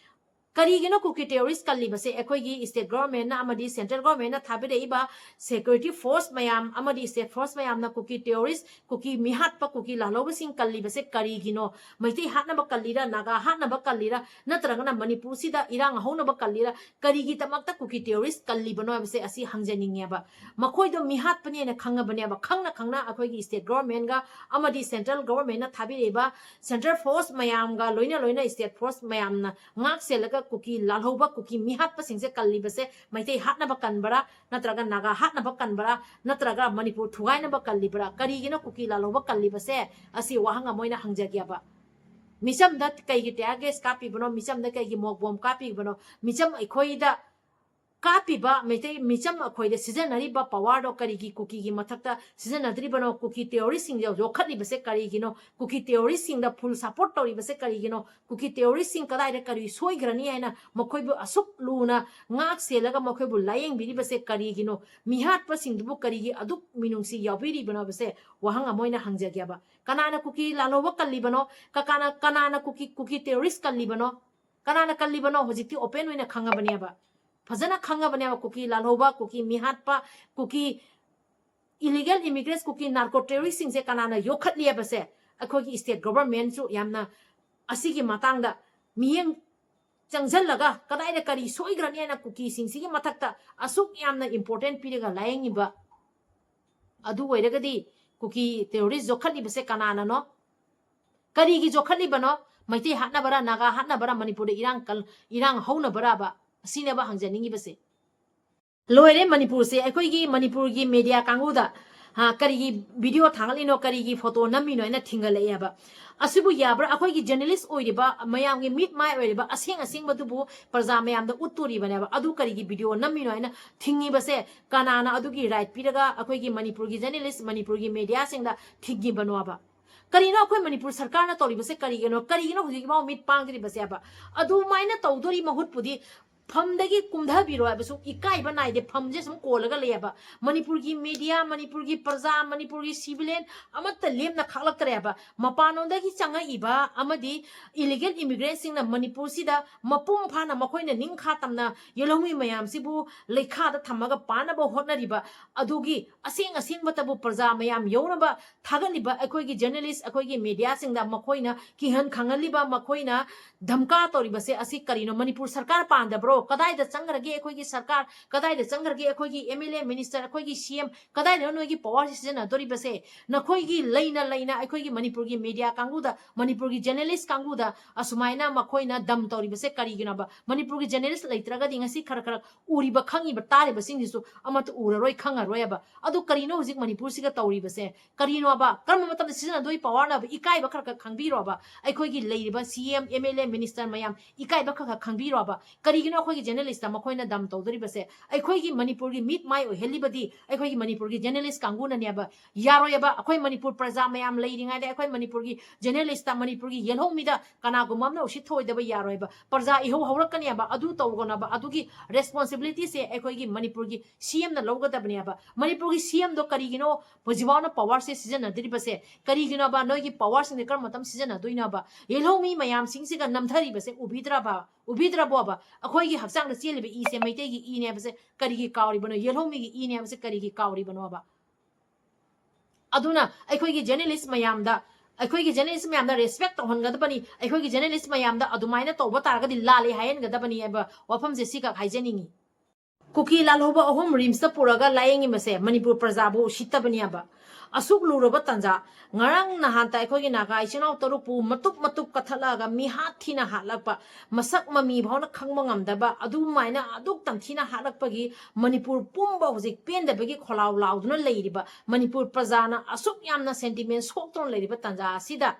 ꯀꯔꯤꯒꯤꯅꯣ ꯀꯨꯀꯤ ꯇꯦꯔꯣꯔꯤꯁ ꯀꯜꯂꯤꯕꯁꯦ? ꯑꯩꯈꯣꯏꯒꯤ ꯁ꯭ꯇꯦꯠ ꯒꯣꯚꯔꯟꯃꯦꯟꯅ ꯑꯃꯗꯤ ꯁꯦꯟꯇ꯭ꯔꯦꯜ ꯒꯣꯚꯔꯟꯃꯦꯟꯅ ꯊꯥꯕꯤꯔꯛꯏꯕ ꯁꯦꯀ꯭ꯌꯨꯔꯤꯇꯤ ꯐꯣꯔꯁ ꯃꯌꯥꯝ ꯑꯃꯗꯤ ꯁ꯭ꯇꯦꯠ ꯐꯣꯔꯁ ꯃꯌꯥꯝꯅ ꯀꯨꯀꯤ ꯇꯦꯔꯣꯔꯤꯁ, ꯀꯨꯀꯤ ꯃꯤꯍꯥꯠꯄ, ꯀꯨꯀꯤ ꯂꯥꯜꯍꯧꯕꯁꯤꯡ ꯀꯜꯂꯤꯕꯁꯦ ꯀꯔꯤꯒꯤꯅꯣ? ꯃꯩꯇꯩ ꯍꯥꯠꯅꯕ ꯀꯜꯂꯤꯔꯥ, ꯅꯥꯒꯥ ꯍꯥꯠꯅꯕ ꯀꯜꯂꯤꯔꯥ, ꯅꯠꯇ꯭ꯔꯒꯅ ꯃꯅꯤꯄꯨꯔꯁꯤꯗ ꯏꯔꯥꯡ ꯍꯧꯅꯕ ꯀꯜꯂꯤꯔꯥ? ꯀꯔꯤꯒꯤꯗꯃꯛꯇ ꯀꯨꯀꯤ ꯇꯦꯔꯣꯔꯤꯁ ꯀꯜꯂꯤꯕꯅꯣ ꯍꯥꯏꯕꯁꯦ ꯑꯁꯤ ꯍꯪꯖꯅꯤꯡꯉꯦꯕ꯫ ꯃꯈꯣꯏꯗꯣ ꯃꯤꯍꯥꯠꯄꯅꯦꯅ ꯈꯪꯉꯕꯅꯦꯕ, ꯈꯪꯅ ꯈꯪꯅ ꯑꯩꯈꯣꯏꯒꯤ ꯁ꯭ꯇꯦꯠ ꯒꯣꯚꯔꯟꯃꯦꯟꯒ ꯑꯃꯗꯤ ꯁꯦꯟꯇ꯭ꯔꯦꯜ ꯒꯣꯚꯔꯟꯃꯦꯟꯅ ꯊꯥꯕꯤꯔꯛꯏꯕ ꯁꯦꯟꯇ꯭ꯔꯦꯜ ꯐꯣꯔꯁ ꯃꯌꯥꯝꯒ ꯂꯣꯏꯅ ꯂꯣꯏꯅ ꯁ꯭ꯇꯦꯠ ꯐꯣꯔꯁ ꯃꯌꯥꯝꯅ ꯉꯥꯛ ꯁꯦꯜꯂꯒ ꯀꯨꯀꯤ ꯂꯥꯜꯍꯧꯕ, ꯀꯨꯀꯤ ꯃꯤꯍꯥꯠꯄꯁꯤꯡꯁꯦ ꯀꯜꯂꯤꯕꯁꯦ, ꯃꯩꯇꯩ ꯍꯥꯠꯅꯕ ꯀꯟꯕꯔꯥ, ꯅꯠꯇ꯭ꯔꯒ ꯅꯥꯒꯥ ꯍꯥꯠꯅꯕ ꯀꯟꯕꯔꯥ, ꯅꯠꯇ꯭ꯔꯒ ꯃꯅꯤꯄꯨꯔ ꯊꯨꯒꯥꯏꯅꯕ ꯀꯜꯂꯤꯕꯔꯥ? ꯀꯔꯤꯒꯤꯅꯣ ꯀꯨꯀꯤ ꯂꯥꯜꯍꯧꯕ ꯀꯜꯂꯤꯕꯁꯦ? ꯑꯁꯤ ꯋꯥꯍꯪ ꯑꯃ ꯑꯣꯏꯅ ꯍꯪꯖꯒꯦꯕ꯫ ꯃꯤꯆꯝꯗ ꯀꯩꯒꯤ ꯇꯤꯌꯥꯔ ꯒꯦꯁ ꯀꯥꯞꯄꯤꯕꯅꯣ? ꯃꯤꯆꯝꯗ ꯀꯩꯒꯤ ꯃꯣꯛ ꯕꯣꯝ ꯀꯥꯞꯄꯤꯕꯅꯣ? ꯃꯤꯆꯝ ꯑꯩꯈꯣꯏꯗ ꯀꯥꯞꯄꯤꯕ ꯃꯩꯇꯩ ꯃꯤꯆꯝ ꯑꯩꯈꯣꯏꯗ ꯁꯤꯖꯤꯟꯅꯔꯤꯕ ꯄꯋꯥꯔꯗꯣ ꯀꯔꯤꯒꯤ ꯀꯨꯀꯤꯒꯤ ꯃꯊꯛꯇ ꯁꯤꯖꯤꯟꯅꯗ꯭ꯔꯤꯕꯅꯣ? ꯀꯨꯀꯤ ꯇꯦꯔꯣꯔꯤꯁꯁꯤꯡꯁꯦ ꯌꯣꯛꯈꯠꯂꯤꯕꯁꯦ ꯀꯔꯤꯒꯤꯅꯣ? ꯀꯨꯀꯤ ꯇꯦꯔꯣꯔꯤꯁꯁꯤꯡꯗ ꯐꯨꯜ ꯁꯄꯣꯔꯠ ꯇꯧꯔꯤꯕꯁꯦ ꯀꯔꯤꯒꯤꯅꯣ? ꯀꯨꯀꯤ ꯇꯦꯔꯣꯔꯤꯁꯁꯤꯡ ꯀꯗꯥꯏꯗ ꯀꯔꯤ ꯁꯣꯏꯈ꯭ꯔꯅꯤ ꯍꯥꯏꯅ ꯃꯈꯣꯏꯕꯨ ꯑꯁꯨꯛ ꯂꯨꯅ ꯉꯥꯛ ꯁꯦꯜꯂꯒ ꯃꯈꯣꯏꯕꯨ ꯂꯥꯌꯦꯡꯕꯤꯔꯤꯕꯁꯦ ꯀꯔꯤꯒꯤꯅꯣ? ꯃꯤꯍꯥꯠꯄꯁꯤꯡꯗꯨꯕꯨ ꯀꯔꯤꯒꯤ ꯑꯗꯨꯛ ꯃꯤꯅꯨꯡꯁꯤ ꯌꯥꯎꯕꯤꯔꯤꯕꯅꯣ ꯍꯥꯏꯕꯁꯦ ꯋꯥꯍꯪ ꯑꯃ ꯑꯣꯏꯅ ꯍꯪꯖꯒꯦꯕ꯫ ꯀꯅꯥꯅ ꯀꯨꯀꯤ ꯂꯥꯜꯍꯧꯕ ꯀꯜꯂꯤꯕꯅꯣ? ꯀ-, ꯀꯅꯥ, ꯀꯅꯥꯅ ꯀꯨꯀꯤ, ꯀꯨꯀꯤ ꯇꯦꯔꯣꯔꯤꯁ ꯀꯜꯂꯤꯕꯅꯣ? ꯀꯅꯥꯅ ꯀꯜꯂꯤꯕꯅꯣ? ꯍꯧꯖꯤꯛꯇꯤ ꯑꯣꯄꯦꯟ ꯑꯣꯏꯅ ꯈꯪꯉꯕꯅꯦꯕ, ꯐꯖꯅ ꯈꯪꯉꯕꯅꯦꯕ꯫ ꯀꯨꯀꯤ ꯂꯥꯜꯍꯧꯕ, ꯀꯨꯀꯤ ꯃꯤꯍꯥꯠꯄ, ꯀꯨꯀꯤ illegal immigrants, ꯀꯨꯀꯤ narco terrorist ꯁꯤꯡꯁꯦ ꯀꯅꯥꯅ ꯌꯣꯛꯈꯠꯂꯤ ꯍꯥꯏꯕꯁꯦ ꯑꯩꯈꯣꯏꯒꯤ state government ꯁꯨ ꯌꯥꯝꯅ ꯑꯁꯤꯒꯤ ꯃꯇꯥꯡꯗ ꯃꯤꯠꯌꯦꯡ ꯆꯪꯁꯤꯜꯂꯒ ꯀꯗꯥꯏꯗ ꯀꯔꯤ ꯁꯣꯏꯈ꯭ꯔꯅꯤ ꯍꯥꯏꯅ ꯀꯨꯀꯤꯁꯤꯡꯁꯤꯒꯤ ꯃꯊꯛꯇ ꯑꯁꯨꯛ ꯌꯥꯝꯅ important ꯄꯤꯔꯒ ꯂꯥꯌꯦꯡꯉꯤꯕ ꯑꯗꯨ ꯑꯣꯏꯔꯒꯗꯤ ꯀꯨꯀꯤ terrorist ꯌꯣꯛꯈꯠꯂꯤꯕꯁꯦ ꯀꯅꯥꯅꯅꯣ? ꯀꯔꯤꯒꯤ ꯌꯣꯛꯈꯠꯂꯤꯕꯅꯣ? ꯃꯩꯇꯩ ꯍꯥꯠꯅꯕꯔꯥ, ꯅꯥꯒꯥ ꯍꯥꯠꯅꯕꯔꯥ, ꯃꯅꯤꯄꯨꯔꯗ ꯏꯔꯥꯡ ꯀꯜ-, ꯏꯔꯥꯡ ꯍꯧꯅꯕꯔꯥꯕ? ꯑꯁꯤꯅꯦꯕ ꯍꯪꯖꯅꯤꯡꯉꯤꯕꯁꯦ꯫ ꯂꯣꯏꯔꯦ ꯃꯅꯤꯄꯨꯔꯁꯦ꯫ ꯑꯩꯈꯣꯏꯒꯤ ꯃꯅꯤꯄꯨꯔꯒꯤ media ꯀꯥꯡꯕꯨꯗ, ꯍꯥ, ꯀꯔꯤꯒꯤ video ꯊꯥꯒꯠꯂꯤꯅꯣ, ꯀꯔꯤꯒꯤ photo ꯅꯝꯃꯤꯅꯣ ꯍꯥꯏꯅ ꯊꯤꯡꯒꯠꯂꯛꯑꯦꯕ꯫ ꯑꯁꯤꯕꯨ ꯌꯥꯕ꯭ꯔꯥ? ꯑꯩꯈꯣꯏꯒꯤ journalist ꯑꯣꯏꯔꯤꯕ, ꯃꯌꯥꯝꯒꯤ ꯃꯤꯠ ꯃꯥꯏ ꯑꯣꯏꯔꯤꯕ, ꯑꯁꯦꯡ ꯑꯁꯦꯡꯕꯗꯨꯕꯨ ꯄ꯭ꯔꯖꯥ ꯃꯌꯥꯝꯗ ꯎꯠꯇꯣꯔꯤꯕꯅꯦꯕ꯫ ꯑꯗꯨ ꯀꯔꯤꯒꯤ video ꯅꯝꯃꯤꯅꯣ ꯍꯥꯏꯅ ꯊꯤꯡꯉꯤꯕꯁꯦ ꯀꯅꯥꯅ ꯑꯗꯨꯒꯤ right ꯄꯤꯔꯒ ꯑꯩꯈꯣꯏꯒꯤ ꯃꯅꯤꯄꯨꯔꯒꯤ journalist, ꯃꯅꯤꯄꯨꯔꯒꯤ media ꯁꯤꯡꯗ ꯊꯤꯡꯉꯤꯕꯅꯣꯕ? ꯀꯔꯤꯅꯣ ꯑꯩꯈꯣꯏ ꯃꯅꯤꯄꯨꯔ ꯁꯔꯀꯥꯔꯅ ꯇꯧꯔꯤꯕꯁꯦ ꯀꯔꯤꯒꯤꯅꯣ? ꯀꯔꯤꯒꯤꯅꯣ ꯍꯧꯖꯤꯛꯐꯥꯎ ꯃꯤꯠ ꯄꯥꯡꯗ꯭ꯔꯤꯕꯁꯦꯕ? ꯑꯗꯨꯃꯥꯏꯅ ꯇꯧꯗꯣꯔꯤ ꯃꯍꯨꯠꯄꯨꯗꯤ ꯐꯝꯗꯒꯤ ꯀꯨꯝꯊꯕꯤꯔꯣ ꯍꯥꯏꯕꯁꯨ ꯏꯀꯥꯏꯕ ꯅꯥꯏꯗꯦ꯫ ꯐꯝꯁꯦ ꯁꯨꯝ ꯀꯣꯜꯂꯒ ꯂꯩꯌꯦꯕ꯫ ꯃꯅꯤꯄꯨꯔꯒꯤ media, ꯃꯅꯤꯄꯨꯔꯒꯤ ꯄ꯭ꯔꯖꯥ, ꯃꯅꯤꯄꯨꯔꯒꯤ civilian ꯑꯃꯠꯇ ꯂꯦꯝꯅ ꯈꯥꯛꯂꯛꯇ꯭ꯔꯦꯕ꯫ ꯃꯄꯥꯟꯂꯣꯝꯗꯒꯤ ꯆꯪꯉꯛꯏꯕ ꯑꯃꯗꯤ illegal immigrant ꯁꯤꯡꯅ ꯃꯅꯤꯄꯨꯔꯁꯤꯗ ꯃꯄꯨꯡ ꯐꯥꯅ ꯃꯈꯣꯏꯅ ꯅꯤꯡꯈꯥ ꯇꯝꯅ ꯌꯦꯜꯍꯧꯃꯤ ꯃꯌꯥꯝꯁꯤꯕꯨ ꯂꯩꯈꯥꯗ ꯊꯝꯃꯒ ꯄꯥꯟꯅꯕ ꯍꯣꯠꯅꯔꯤꯕ ꯑꯗꯨꯒꯤ ꯑꯁꯦꯡ ꯑꯁꯦꯡꯕꯇꯕꯨ ꯄ꯭ꯔꯖꯥ ꯃꯌꯥꯝ ꯌꯧꯅꯕ ꯊꯥꯒꯠꯂꯤꯕ ꯑꯩꯈꯣꯏꯒꯤ journalist, ꯑꯩꯈꯣꯏꯒꯤ media ꯁꯤꯡꯗ ꯃꯈꯣꯏꯅ ꯀꯤꯍꯟ ꯈꯪꯍꯜꯂꯤꯕ, ꯃꯈꯣꯏꯅ ꯙꯝꯀꯥ ꯇꯧꯔꯤꯕꯁꯦ ꯑꯁꯤ ꯀꯔꯤꯅꯣ? ꯃꯅꯤꯄꯨꯔ ꯁꯔꯀꯥꯔ ꯄꯥꯟꯗꯕ꯭ꯔꯣ? ꯀꯗꯥꯏꯗ ꯆꯪꯈ꯭ꯔꯒꯦ ꯑꯩꯈꯣꯏꯒꯤ ꯁꯔꯀꯥꯔ? ꯀꯗꯥꯏꯗ ꯆꯪꯈ꯭ꯔꯒꯦ ꯑꯩꯈꯣꯏꯒꯤ MLA, minister, ꯑꯩꯈꯣꯏꯒꯤ CM? ꯀꯗꯥꯏꯗꯅꯣ ꯅꯣꯏꯒꯤ power ꯁꯤ ꯁꯤꯖꯤꯟꯅꯗꯣꯔꯤꯕꯁꯦ? ꯅꯈꯣꯏꯒꯤ ꯂꯩꯅ ꯂꯩꯅ ꯑꯩꯈꯣꯏꯒꯤ ꯃꯅꯤꯄꯨꯔꯒꯤ media ꯀꯥꯡꯕꯨꯗ, ꯃꯅꯤꯄꯨꯔꯒꯤ journalist ꯀꯥꯡꯕꯨꯗ ꯑꯁꯨꯃꯥꯏꯅ ꯃꯈꯣꯏꯅ ꯗꯝ ꯇꯧꯔꯤꯕꯁꯦ ꯀꯔꯤꯒꯤꯅꯣꯕ? ꯃꯅꯤꯄꯨꯔꯒꯤ journalist ꯂꯩꯇ꯭ꯔꯒꯗꯤ ꯉꯁꯤ ꯈꯔ ꯈꯔ ꯎꯔꯤꯕ, ꯈꯪꯉꯤꯕ, ꯇꯥꯔꯤꯕꯁꯤꯡꯁꯤꯁꯨ ꯑꯃꯠꯇ ꯎꯔꯔꯣꯏ, ꯈꯪꯉꯔꯣꯏꯕ꯫ ꯑꯗꯨ ꯀꯔꯤꯅꯣ ꯍꯧꯖꯤꯛ ꯃꯅꯤꯄꯨꯔꯁꯤꯒ ꯇꯧꯔꯤꯕꯁꯦ? ꯀꯔꯤꯅꯣꯕ? ꯀꯔꯝꯕ ꯃꯇꯝꯗ ꯁꯤꯖꯤꯟꯅꯗꯣꯏ power ꯅꯣꯕ? ꯏꯀꯥꯏꯕ ꯈꯔ ꯈꯔ ꯈꯪꯕꯤꯔꯣꯕ꯫ ꯑꯩꯈꯣꯏꯒꯤ ꯂꯩꯔꯤꯕ CM, MLA, minister ꯃꯌꯥꯝ ꯏꯀꯥꯏꯕ ꯈꯔ ꯈꯔ ꯈꯪꯕꯤꯔꯣꯕ꯫ ꯀꯔꯤꯒꯤꯅꯣ ꯑꯩꯈꯣꯏꯒꯤ journalist ꯇ ꯃꯈꯣꯏꯅ ꯗꯝ ꯇꯧꯗꯣꯔꯤꯕꯁꯦ? ꯑꯩꯈꯣꯏꯒꯤ ꯃꯅꯤꯄꯨꯔꯒꯤ ꯃꯤꯠ ꯃꯥꯏ ꯑꯣꯏꯍꯜꯂꯤꯕꯗꯤ ꯑꯩꯈꯣꯏꯒꯤ ꯃꯅꯤꯄꯨꯔꯒꯤ journalist ꯀꯥꯡꯕꯨꯅꯅꯦꯕ꯫ ꯌꯥꯔꯣꯏꯕ꯫ ꯑꯩꯈꯣꯏ ꯃꯅꯤꯄꯨꯔ ꯄ꯭ꯔꯖꯥ ꯃꯌꯥꯝ ꯂꯩꯔꯤꯉꯩꯗ ꯑꯩꯈꯣꯏ ꯃꯅꯤꯄꯨꯔꯒꯤ journalist ꯇ, ꯃꯅꯤꯄꯨꯔꯒꯤ ꯌꯦꯜꯍꯧꯃꯤꯗ ꯀꯅꯥꯒꯨꯝꯕ ꯑꯃꯅ ꯎꯁꯤꯠ ꯊꯑꯣꯏꯗꯕ ꯌꯥꯔꯣꯏꯕ꯫ ꯄ꯭ꯔꯖꯥ ꯏꯍꯧ ꯍꯧꯔꯛꯀꯅꯦꯕ꯫ ꯑꯗꯨ ꯇꯧꯒꯅꯣꯕ꯫ ꯑꯗꯨꯒꯤ responsibility ꯁꯦ ꯑꯩꯈꯣꯏꯒꯤ ꯃꯅꯤꯄꯨꯔꯒꯤ CM ꯅ ꯂꯧꯒꯗꯕꯅꯦꯕ꯫ ꯃꯅꯤꯄꯨꯔꯒꯤ CM ꯗꯣ ꯀꯔꯤꯒꯤꯅꯣ ꯍꯧꯖꯤꯛꯐꯥꯎꯅ power ꯁꯦ ꯁꯤꯖꯤꯟꯅꯗ꯭ꯔꯤꯕꯁꯦ? ꯀꯔꯤꯒꯤꯅꯣꯕ? ꯅꯣꯏꯒꯤ power ꯁꯤꯡꯁꯦ ꯀꯔꯝꯕ ꯃꯇꯝ ꯁꯤꯖꯤꯟꯅꯗꯣꯏꯅꯣꯕ? ꯌꯦꯜꯍꯧꯃꯤ ꯃꯌꯥꯝꯁꯤꯡꯁꯤꯒ ꯅꯝꯊꯔꯤꯕꯁꯦ ꯎꯕꯤꯗ꯭ꯔꯕ? ꯎꯕꯤꯗ꯭ꯔꯕꯣꯕ? ꯑꯩꯈꯣꯏꯒꯤ ꯍꯛꯆꯥꯡꯗ ꯆꯦꯜꯂꯤꯕ ꯏꯁꯦ ꯃꯩꯇꯩꯒꯤ ꯏꯅꯦ ꯍꯥꯏꯕꯁꯦ ꯀꯔꯤꯒꯤ ꯀꯥꯎꯔꯤꯕꯅꯣ? ꯌꯦꯜꯍꯧꯃꯤꯒꯤ ꯏꯅꯦ ꯍꯥꯏꯕꯁꯦ ꯀꯔꯤꯒꯤ ꯀꯥꯎꯔꯤꯕꯅꯣꯕ? ꯑꯗꯨꯅ ꯑꯩꯈꯣꯏꯒꯤ ꯖꯔꯅꯦꯂꯤꯁ ꯃꯌꯥꯝꯗ, ꯑꯩꯈꯣꯏꯒꯤ ꯖꯔꯅꯦꯂꯤꯁ ꯃꯌꯥꯝꯗ ꯔꯦꯁꯄꯦꯛ ꯇꯧꯍꯟꯒꯗꯕꯅꯤ꯫ ꯑꯩꯈꯣꯏꯒꯤ ꯖꯔꯅꯦꯂꯤꯁ ꯃꯌꯥꯝꯗ ꯑꯗꯨꯃꯥꯏꯅ ꯇꯧꯕ ꯇꯥꯔꯒꯗꯤ ꯂꯥꯜꯂꯦ ꯍꯥꯏꯍꯟꯒꯗꯕꯅꯤ ꯍꯥꯏꯕ ꯋꯥꯐꯝꯁꯦ ꯁꯤꯈꯛ ꯍꯥꯏꯖꯅꯤꯡꯉꯤ꯫ ꯀꯨꯀꯤ ꯂꯥꯜꯍꯧꯕ ꯑꯍꯨꯝ ꯔꯤꯝꯁꯇ ꯄꯨꯔꯒ ꯂꯥꯌꯦꯡꯉꯤꯕꯁꯦ ꯃꯅꯤꯄꯨꯔ ꯄ꯭ꯔꯖꯥꯕꯨ ꯎꯁꯤꯠꯇꯕꯅꯤ ꯍꯥꯏꯕ꯫ ꯑꯁꯨꯛ ꯂꯨꯔꯕ ꯇꯥꯟꯖꯥ, ꯉꯔꯥꯡ ꯅꯍꯥꯟꯇ ꯑꯩꯈꯣꯏꯒꯤ ꯅꯥꯒꯥ ꯏꯆꯤꯟ ꯏꯅꯥꯎ ꯇꯔꯨꯛꯄꯨ ꯃꯇꯨꯞ ꯃꯇꯨꯞ ꯀꯛꯊꯠꯂꯛꯑꯒ ꯃꯤꯍꯥꯠ ꯊꯤꯅ ꯍꯥꯠꯂꯛꯄ, ꯃꯁꯛ ꯃꯃꯤ ꯐꯥꯎꯅ ꯈꯪꯕ ꯉꯝꯗꯕ, ꯑꯗꯨꯃꯥꯏꯅ ꯑꯗꯨꯛ ꯇꯝꯊꯤꯅ ꯍꯥꯠꯂꯛꯄꯒꯤ ꯃꯅꯤꯄꯨꯔ ꯄꯨꯝꯕ ꯍꯧꯖꯤꯛ ꯄꯦꯟꯗꯕꯒꯤ ꯈꯣꯜꯂꯥꯎ ꯂꯥꯎꯗꯨꯅ ꯂꯩꯔꯤꯕ ꯃꯅꯤꯄꯨꯔ ꯄ꯭ꯔꯖꯥꯅ ꯑꯁꯨꯛ ꯌꯥꯝꯅ ꯁꯦꯟꯇꯤꯃꯦꯟ ꯁꯣꯛꯇꯨꯅ ꯂꯩꯔꯤꯕ ꯇꯥꯟꯖꯥ ꯑꯁꯤꯗ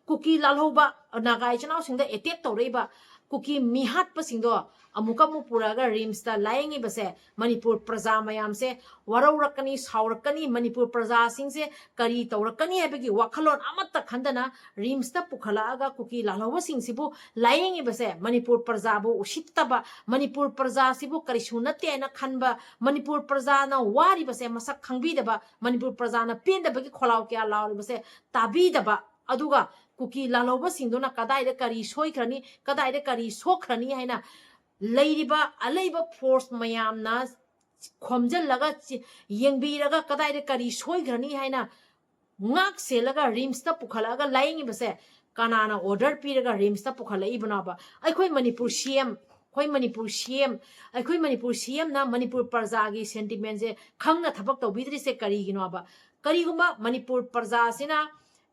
ꯀꯨꯀꯤ ꯂꯥꯜꯍꯧꯕ, ꯅꯥꯒꯥ ꯏꯆꯤꯟ ꯏꯅꯥꯎꯁꯤꯡꯗ ꯑꯦꯇꯦꯛ ꯇꯧꯔꯛꯏꯕ ꯀꯨꯀꯤ ꯃꯤꯍꯥꯠꯄꯁꯤꯡꯗꯣ ꯑꯃꯨꯛꯀ ꯑꯃꯨꯛ ꯄꯨꯔꯛꯑꯒ ꯔꯤꯝꯁꯇ ꯂꯥꯌꯦꯡꯉꯤꯕꯁꯦ ꯃꯅꯤꯄꯨꯔ ꯄ꯭ꯔꯖꯥ ꯃꯌꯥꯝꯁꯦ ꯋꯥꯔꯧꯔꯛꯀꯅꯤ, ꯁꯥꯎꯔꯛꯀꯅꯤ, ꯃꯅꯤꯄꯨꯔ ꯄ꯭ꯔꯖꯥꯁꯤꯡꯁꯦ ꯀꯔꯤ ꯇꯧꯔꯛꯀꯅꯤ ꯍꯥꯏꯕꯒꯤ ꯋꯥꯈꯜꯂꯣꯟ ꯑꯃꯠꯇ ꯈꯟꯗꯅ ꯔꯤꯝꯁꯇ ꯄꯨꯈꯠꯂꯛꯑꯒ ꯀꯨꯀꯤ ꯂꯥꯜꯍꯧꯕꯁꯤꯡꯁꯤꯕꯨ ꯂꯥꯌꯦꯡꯉꯤꯕꯁꯦ ꯃꯅꯤꯄꯨꯔ ꯄ꯭ꯔꯖꯥꯕꯨ ꯎꯁꯤꯠꯇꯕ, ꯃꯅꯤꯄꯨꯔ ꯄ꯭ꯔꯖꯥꯁꯤꯕꯨ ꯀꯔꯤꯁꯨ ꯅꯠꯇꯦ ꯍꯥꯏꯅ ꯈꯟꯕ, ꯃꯅꯤꯄꯨꯔ ꯄ꯭ꯔꯖꯥꯅ ꯋꯥꯔꯤꯕꯁꯦ ꯃꯁꯛ ꯈꯪꯕꯤꯗꯕ, ꯃꯅꯤꯄꯨꯔ ꯄ꯭ꯔꯖꯥꯅ ꯄꯦꯟꯗꯕꯒꯤ ꯈꯣꯜꯂꯥꯎ ꯀꯌꯥ ꯂꯥꯎꯔꯤꯕꯁꯦ ꯇꯥꯕꯤꯗꯕ, ꯑꯗꯨꯒ ꯀꯨꯀꯤ ꯂꯥꯜꯍꯧꯕꯁꯤꯡꯗꯨꯅ ꯀꯗꯥꯏꯗ ꯀꯔꯤ ꯁꯣꯏꯈ꯭ꯔꯅꯤ, ꯀꯗꯥꯏꯗ ꯀꯔꯤ ꯁꯣꯛꯈ꯭ꯔꯅꯤ ꯍꯥꯏꯅ ꯂꯩꯔꯤꯕ ꯑꯂꯩꯕ ꯐꯣꯔꯁ ꯃꯌꯥꯝꯅ ꯈꯣꯝꯖꯤꯜꯂꯒ ꯆꯤ-, ꯌꯦꯡꯕꯤꯔꯒ ꯀꯗꯥꯏꯗ ꯀꯔꯤ ꯁꯣꯏꯈ꯭ꯔꯅꯤ ꯍꯥꯏꯅ ꯉꯥꯛ ꯁꯦꯜꯂꯒ ꯔꯤꯝꯁꯇ ꯄꯨꯈꯠꯂꯛꯑꯒ ꯂꯥꯌꯦꯡꯉꯤꯕꯁꯦ ꯀꯅꯥꯅ ꯑꯣꯔꯗꯔ ꯄꯤꯔꯒ ꯔꯤꯝꯁꯇ ꯄꯨꯈꯠꯂꯛꯏꯕꯅꯣꯕ? ꯑꯩꯈꯣꯏ ꯃꯅꯤꯄꯨꯔ ꯁꯤ ꯑꯦꯝ, ꯑꯩꯈꯣꯏ ꯃꯅꯤꯄꯨꯔ ꯁꯤ ꯑꯦꯝ, ꯑꯩꯈꯣꯏ ꯃꯅꯤꯄꯨꯔ ꯁꯤ ꯑꯦꯝꯅ ꯃꯅꯤꯄꯨꯔ ꯄ꯭ꯔꯖꯥꯒꯤ ꯁꯦꯟꯇꯤꯃꯦꯟꯁꯦ ꯈꯪꯅ ꯊꯕꯛ ꯇꯧꯕꯤꯗ꯭ꯔꯤꯁꯦ ꯀꯔꯤꯒꯤꯅꯣꯕ? ꯀꯔꯤꯒꯨꯝꯕ ꯃꯅꯤꯄꯨꯔ ꯄ꯭ꯔꯖꯥꯁꯤꯅ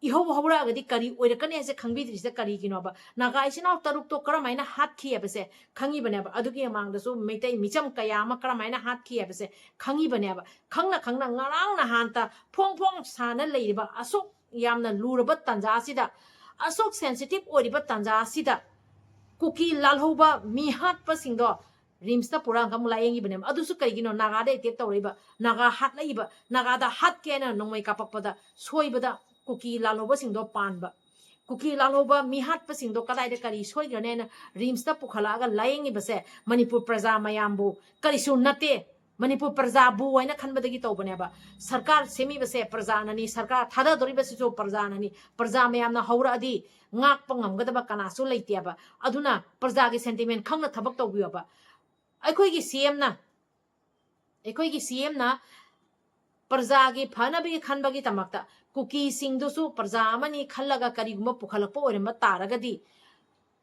ꯏꯍꯧ ꯍꯧꯔꯛꯑꯒꯗꯤ ꯀꯔꯤ ꯑꯣꯏꯔꯛꯀꯅꯤ ꯍꯥꯏꯁꯦ ꯈꯪꯕꯤꯗ꯭ꯔꯤꯁꯦ ꯀꯔꯤꯒꯤꯅꯣꯕ? ꯅꯥꯒꯥ ꯏꯆꯤꯟ ꯏꯅꯥꯎ ꯇꯔꯨꯛꯇꯣ ꯀꯔꯝꯍꯥꯏꯅ ꯍꯥꯠꯈꯤ ꯍꯥꯏꯕꯁꯦ ꯈꯪꯉꯤꯕꯅꯦꯕ꯫ ꯑꯗꯨꯒꯤ ꯃꯃꯥꯡꯗꯁꯨ ꯃꯩꯇꯩ ꯃꯤꯆꯝ ꯀꯌꯥ ꯑꯃ ꯀꯔꯝꯍꯥꯏꯅ ꯍꯥꯠꯈꯤ ꯍꯥꯏꯕꯁꯦ ꯈꯪꯉꯤꯕꯅꯦꯕ꯫ ꯈꯪꯅ ꯈꯪꯅ ꯉꯔꯥꯡ ꯅꯍꯥꯟꯇ ꯐꯣꯡ ꯐꯣꯡ ꯁꯥꯅ ꯂꯩꯔꯤꯕ ꯑꯁꯨꯛ ꯌꯥꯝꯅ ꯂꯨꯔꯕ ꯇꯥꯟꯖꯥ ꯑꯁꯤꯗ, ꯑꯁꯨꯛ ꯁꯦꯟꯁꯤꯇꯤꯚ ꯑꯣꯏꯔꯤꯕ ꯇꯥꯟꯖꯥ ꯑꯁꯤꯗ ꯀꯨꯀꯤ ꯂꯥꯜꯍꯧꯕ ꯃꯤ ꯍꯥꯠꯄꯁꯤꯡꯗꯣ ꯔꯤꯝꯁꯇ ꯄꯨꯔꯥ ꯑꯃꯨꯛ ꯂꯥꯌꯦꯡꯉꯤꯕꯅꯦꯕ꯫ ꯑꯗꯨꯁꯨ ꯀꯔꯤꯒꯤꯅꯣ? ꯅꯥꯒꯥꯗ ꯑꯦꯇꯦꯛ ꯇꯧꯔꯛꯏꯕ, ꯅꯥꯒꯥ ꯍꯥꯠꯂꯛꯏꯕ, ꯅꯥꯒꯥꯗ ꯍꯥꯠꯀꯦꯅ ꯅꯣꯡꯃꯩ ꯀꯥꯞꯄꯛꯄꯗ ꯁꯣꯏꯕꯗ ꯀꯨꯀꯤ ꯂꯥꯜꯍꯧꯕꯁꯤꯡꯗꯣ ꯄꯥꯟꯕ꯫ ꯀꯨꯀꯤ ꯂꯥꯜꯍꯧꯕ ꯃꯤ ꯍꯥꯠꯄꯁꯤꯡꯗꯣ ꯀꯗꯥꯏꯗ ꯀꯔꯤ ꯁꯣꯏꯈ꯭ꯔꯅꯦꯅ ꯔꯤꯝꯁꯇ ꯄꯨꯈꯠꯂꯛꯑꯒ ꯂꯥꯌꯦꯡꯉꯤꯕꯁꯦ ꯃꯅꯤꯄꯨꯔ ꯄ꯭ꯔꯖꯥ ꯃꯌꯥꯝꯕꯨ ꯀꯔꯤꯁꯨ ꯅꯠꯇꯦ, ꯃꯅꯤꯄꯨꯔ ꯄ꯭ꯔꯖꯥꯕꯨ ꯍꯥꯏꯅ ꯈꯟꯕꯗꯒꯤ ꯇꯧꯕꯅꯦꯕ꯫ ꯁꯔꯀꯥꯔ ꯁꯦꯝꯃꯤꯕꯁꯦ ꯄ꯭ꯔꯖꯥꯅꯅꯤ, ꯁꯔꯀꯥꯔ ꯊꯥꯗꯗꯣꯔꯤꯕꯁꯤꯁꯨ ꯄ꯭ꯔꯖꯥꯅꯅꯤ꯫ ꯄ꯭ꯔꯖꯥ ꯃꯌꯥꯝꯅ ꯍꯧꯔꯛꯑꯗꯤ ꯉꯥꯛꯄ ꯉꯝꯒꯗꯕ ꯀꯅꯥꯁꯨ ꯂꯩꯇꯦꯕ꯫ ꯑꯗꯨꯅ ꯄ꯭ꯔꯖꯥꯒꯤ ꯁꯦꯟꯇꯤꯃꯦꯟ ꯈꯪꯅ ꯊꯕꯛ ꯇꯧꯕꯤꯌꯣꯕ꯫ ꯑꯩꯈꯣꯏꯒꯤ ꯁꯤ ꯑꯦꯝꯅ, ꯑꯩꯈꯣꯏꯒꯤ ꯁꯤ ꯑꯦꯝꯅ ꯄ꯭ꯔꯖꯥꯒꯤ ꯐꯅꯕꯒꯤ ꯈꯟꯕꯒꯤꯗꯃꯛꯇ ꯀꯨꯀꯤꯁꯤꯡꯗꯨꯁꯨ ꯄ꯭ꯔꯖꯥ ꯑꯃꯅꯤ ꯈꯜꯂꯒ ꯀꯔꯤꯒꯨꯝꯕ ꯄꯨꯈꯠꯂꯛꯄ ꯑꯣꯏꯔꯝꯕ ꯇꯥꯔꯒꯗꯤ,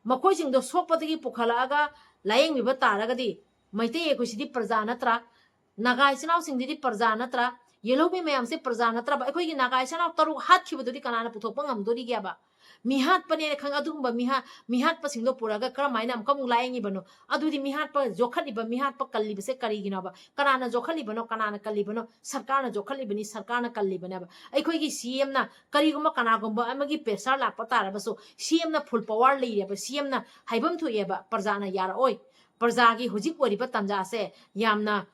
ꯃꯈꯣꯏꯁꯤꯡꯗꯣ ꯁꯣꯛꯄꯗꯒꯤ ꯄꯨꯈꯠꯂꯛꯑꯒ ꯂꯥꯌꯦꯡꯕꯤꯕ ꯇꯥꯔꯒꯗꯤ, ꯃꯩꯇꯩ ꯑꯩꯈꯣꯏꯁꯤꯗꯤ ꯄ꯭ꯔꯖꯥ ꯅꯠꯇ꯭ꯔꯥ? ꯅꯥꯒꯥ ꯏꯆꯤꯟ ꯏꯅꯥꯎꯁꯤꯡꯗꯨꯗꯤ ꯄ꯭ꯔꯖꯥ ꯅꯠꯇ꯭ꯔꯥ? ꯌꯦꯜꯍꯧꯃꯤ ꯃꯌꯥꯝꯁꯦ ꯄ꯭ꯔꯖꯥ ꯅꯠꯇ꯭ꯔꯕ? ꯑꯩꯈꯣꯏꯒꯤ ꯅꯥꯒꯥ ꯏꯆꯤꯟ ꯏꯅꯥꯎ ꯇꯔꯨꯛ ꯍꯥꯠꯈꯤꯕꯗꯨꯗꯤ ꯀꯅꯥꯅ ꯄꯨꯊꯣꯛꯄ ꯉꯝꯗꯣꯔꯤꯒꯦꯕ? ꯃꯤꯍꯥꯠꯄꯅꯦꯅ ꯈꯪ-, ꯑꯗꯨꯒꯨꯝꯕ ꯃꯤꯍꯥ-, ꯃꯤꯍꯥꯠꯄꯁꯤꯡꯗꯣ ꯄꯨꯔꯛꯑꯒ ꯀꯔꯝꯍꯥꯏꯅ ꯑꯃꯨꯛꯀ ꯑꯃꯨꯛ ꯂꯥꯌꯦꯡꯉꯤꯕꯅꯣ? ꯑꯗꯨꯗꯤ ꯃꯤꯍꯥꯠꯄ ꯌꯣꯛꯈꯠꯂꯤꯕ, ꯃꯤꯍꯥꯠꯄ ꯀꯜꯂꯤꯕꯁꯦ ꯀꯔꯤꯒꯤꯅꯣꯕ? ꯀꯅꯥꯅ ꯌꯣꯛꯈꯠꯂꯤꯕꯅꯣ? ꯀꯅꯥꯅ ꯀꯜꯂꯤꯕꯅꯣ? ꯁꯔꯀꯥꯔꯅ ꯌꯣꯛꯈꯠꯂꯤꯕꯅꯤ, ꯁꯔꯀꯥꯔꯅ ꯀꯜꯂꯤꯕꯅꯦꯕ꯫ ꯑꯩꯈꯣꯏꯒꯤ ꯁꯤ ꯑꯦꯝꯅ ꯀꯔꯤꯒꯨꯝꯕ ꯀꯅꯥꯒꯨꯝꯕ ꯑꯃꯒꯤ pressure ꯂꯥꯛꯄ ꯇꯥꯔꯕꯁꯨ, ꯁꯤ ꯑꯦꯝꯅ full power ꯂꯩꯔꯦꯕ, ꯁꯤ ꯑꯦꯝꯅ ꯍꯥꯏꯐꯝ ꯊꯣꯛꯑꯦꯕ, ꯄ꯭ꯔꯖꯥꯅ ꯌꯥꯔꯛꯑꯣꯏ꯫ ꯄ꯭ꯔꯖꯥꯒꯤ ꯍꯧꯖꯤꯛ ꯑꯣꯏꯔꯤꯕ ꯇꯥꯟꯖꯥꯁꯦ ꯌꯥꯝꯅ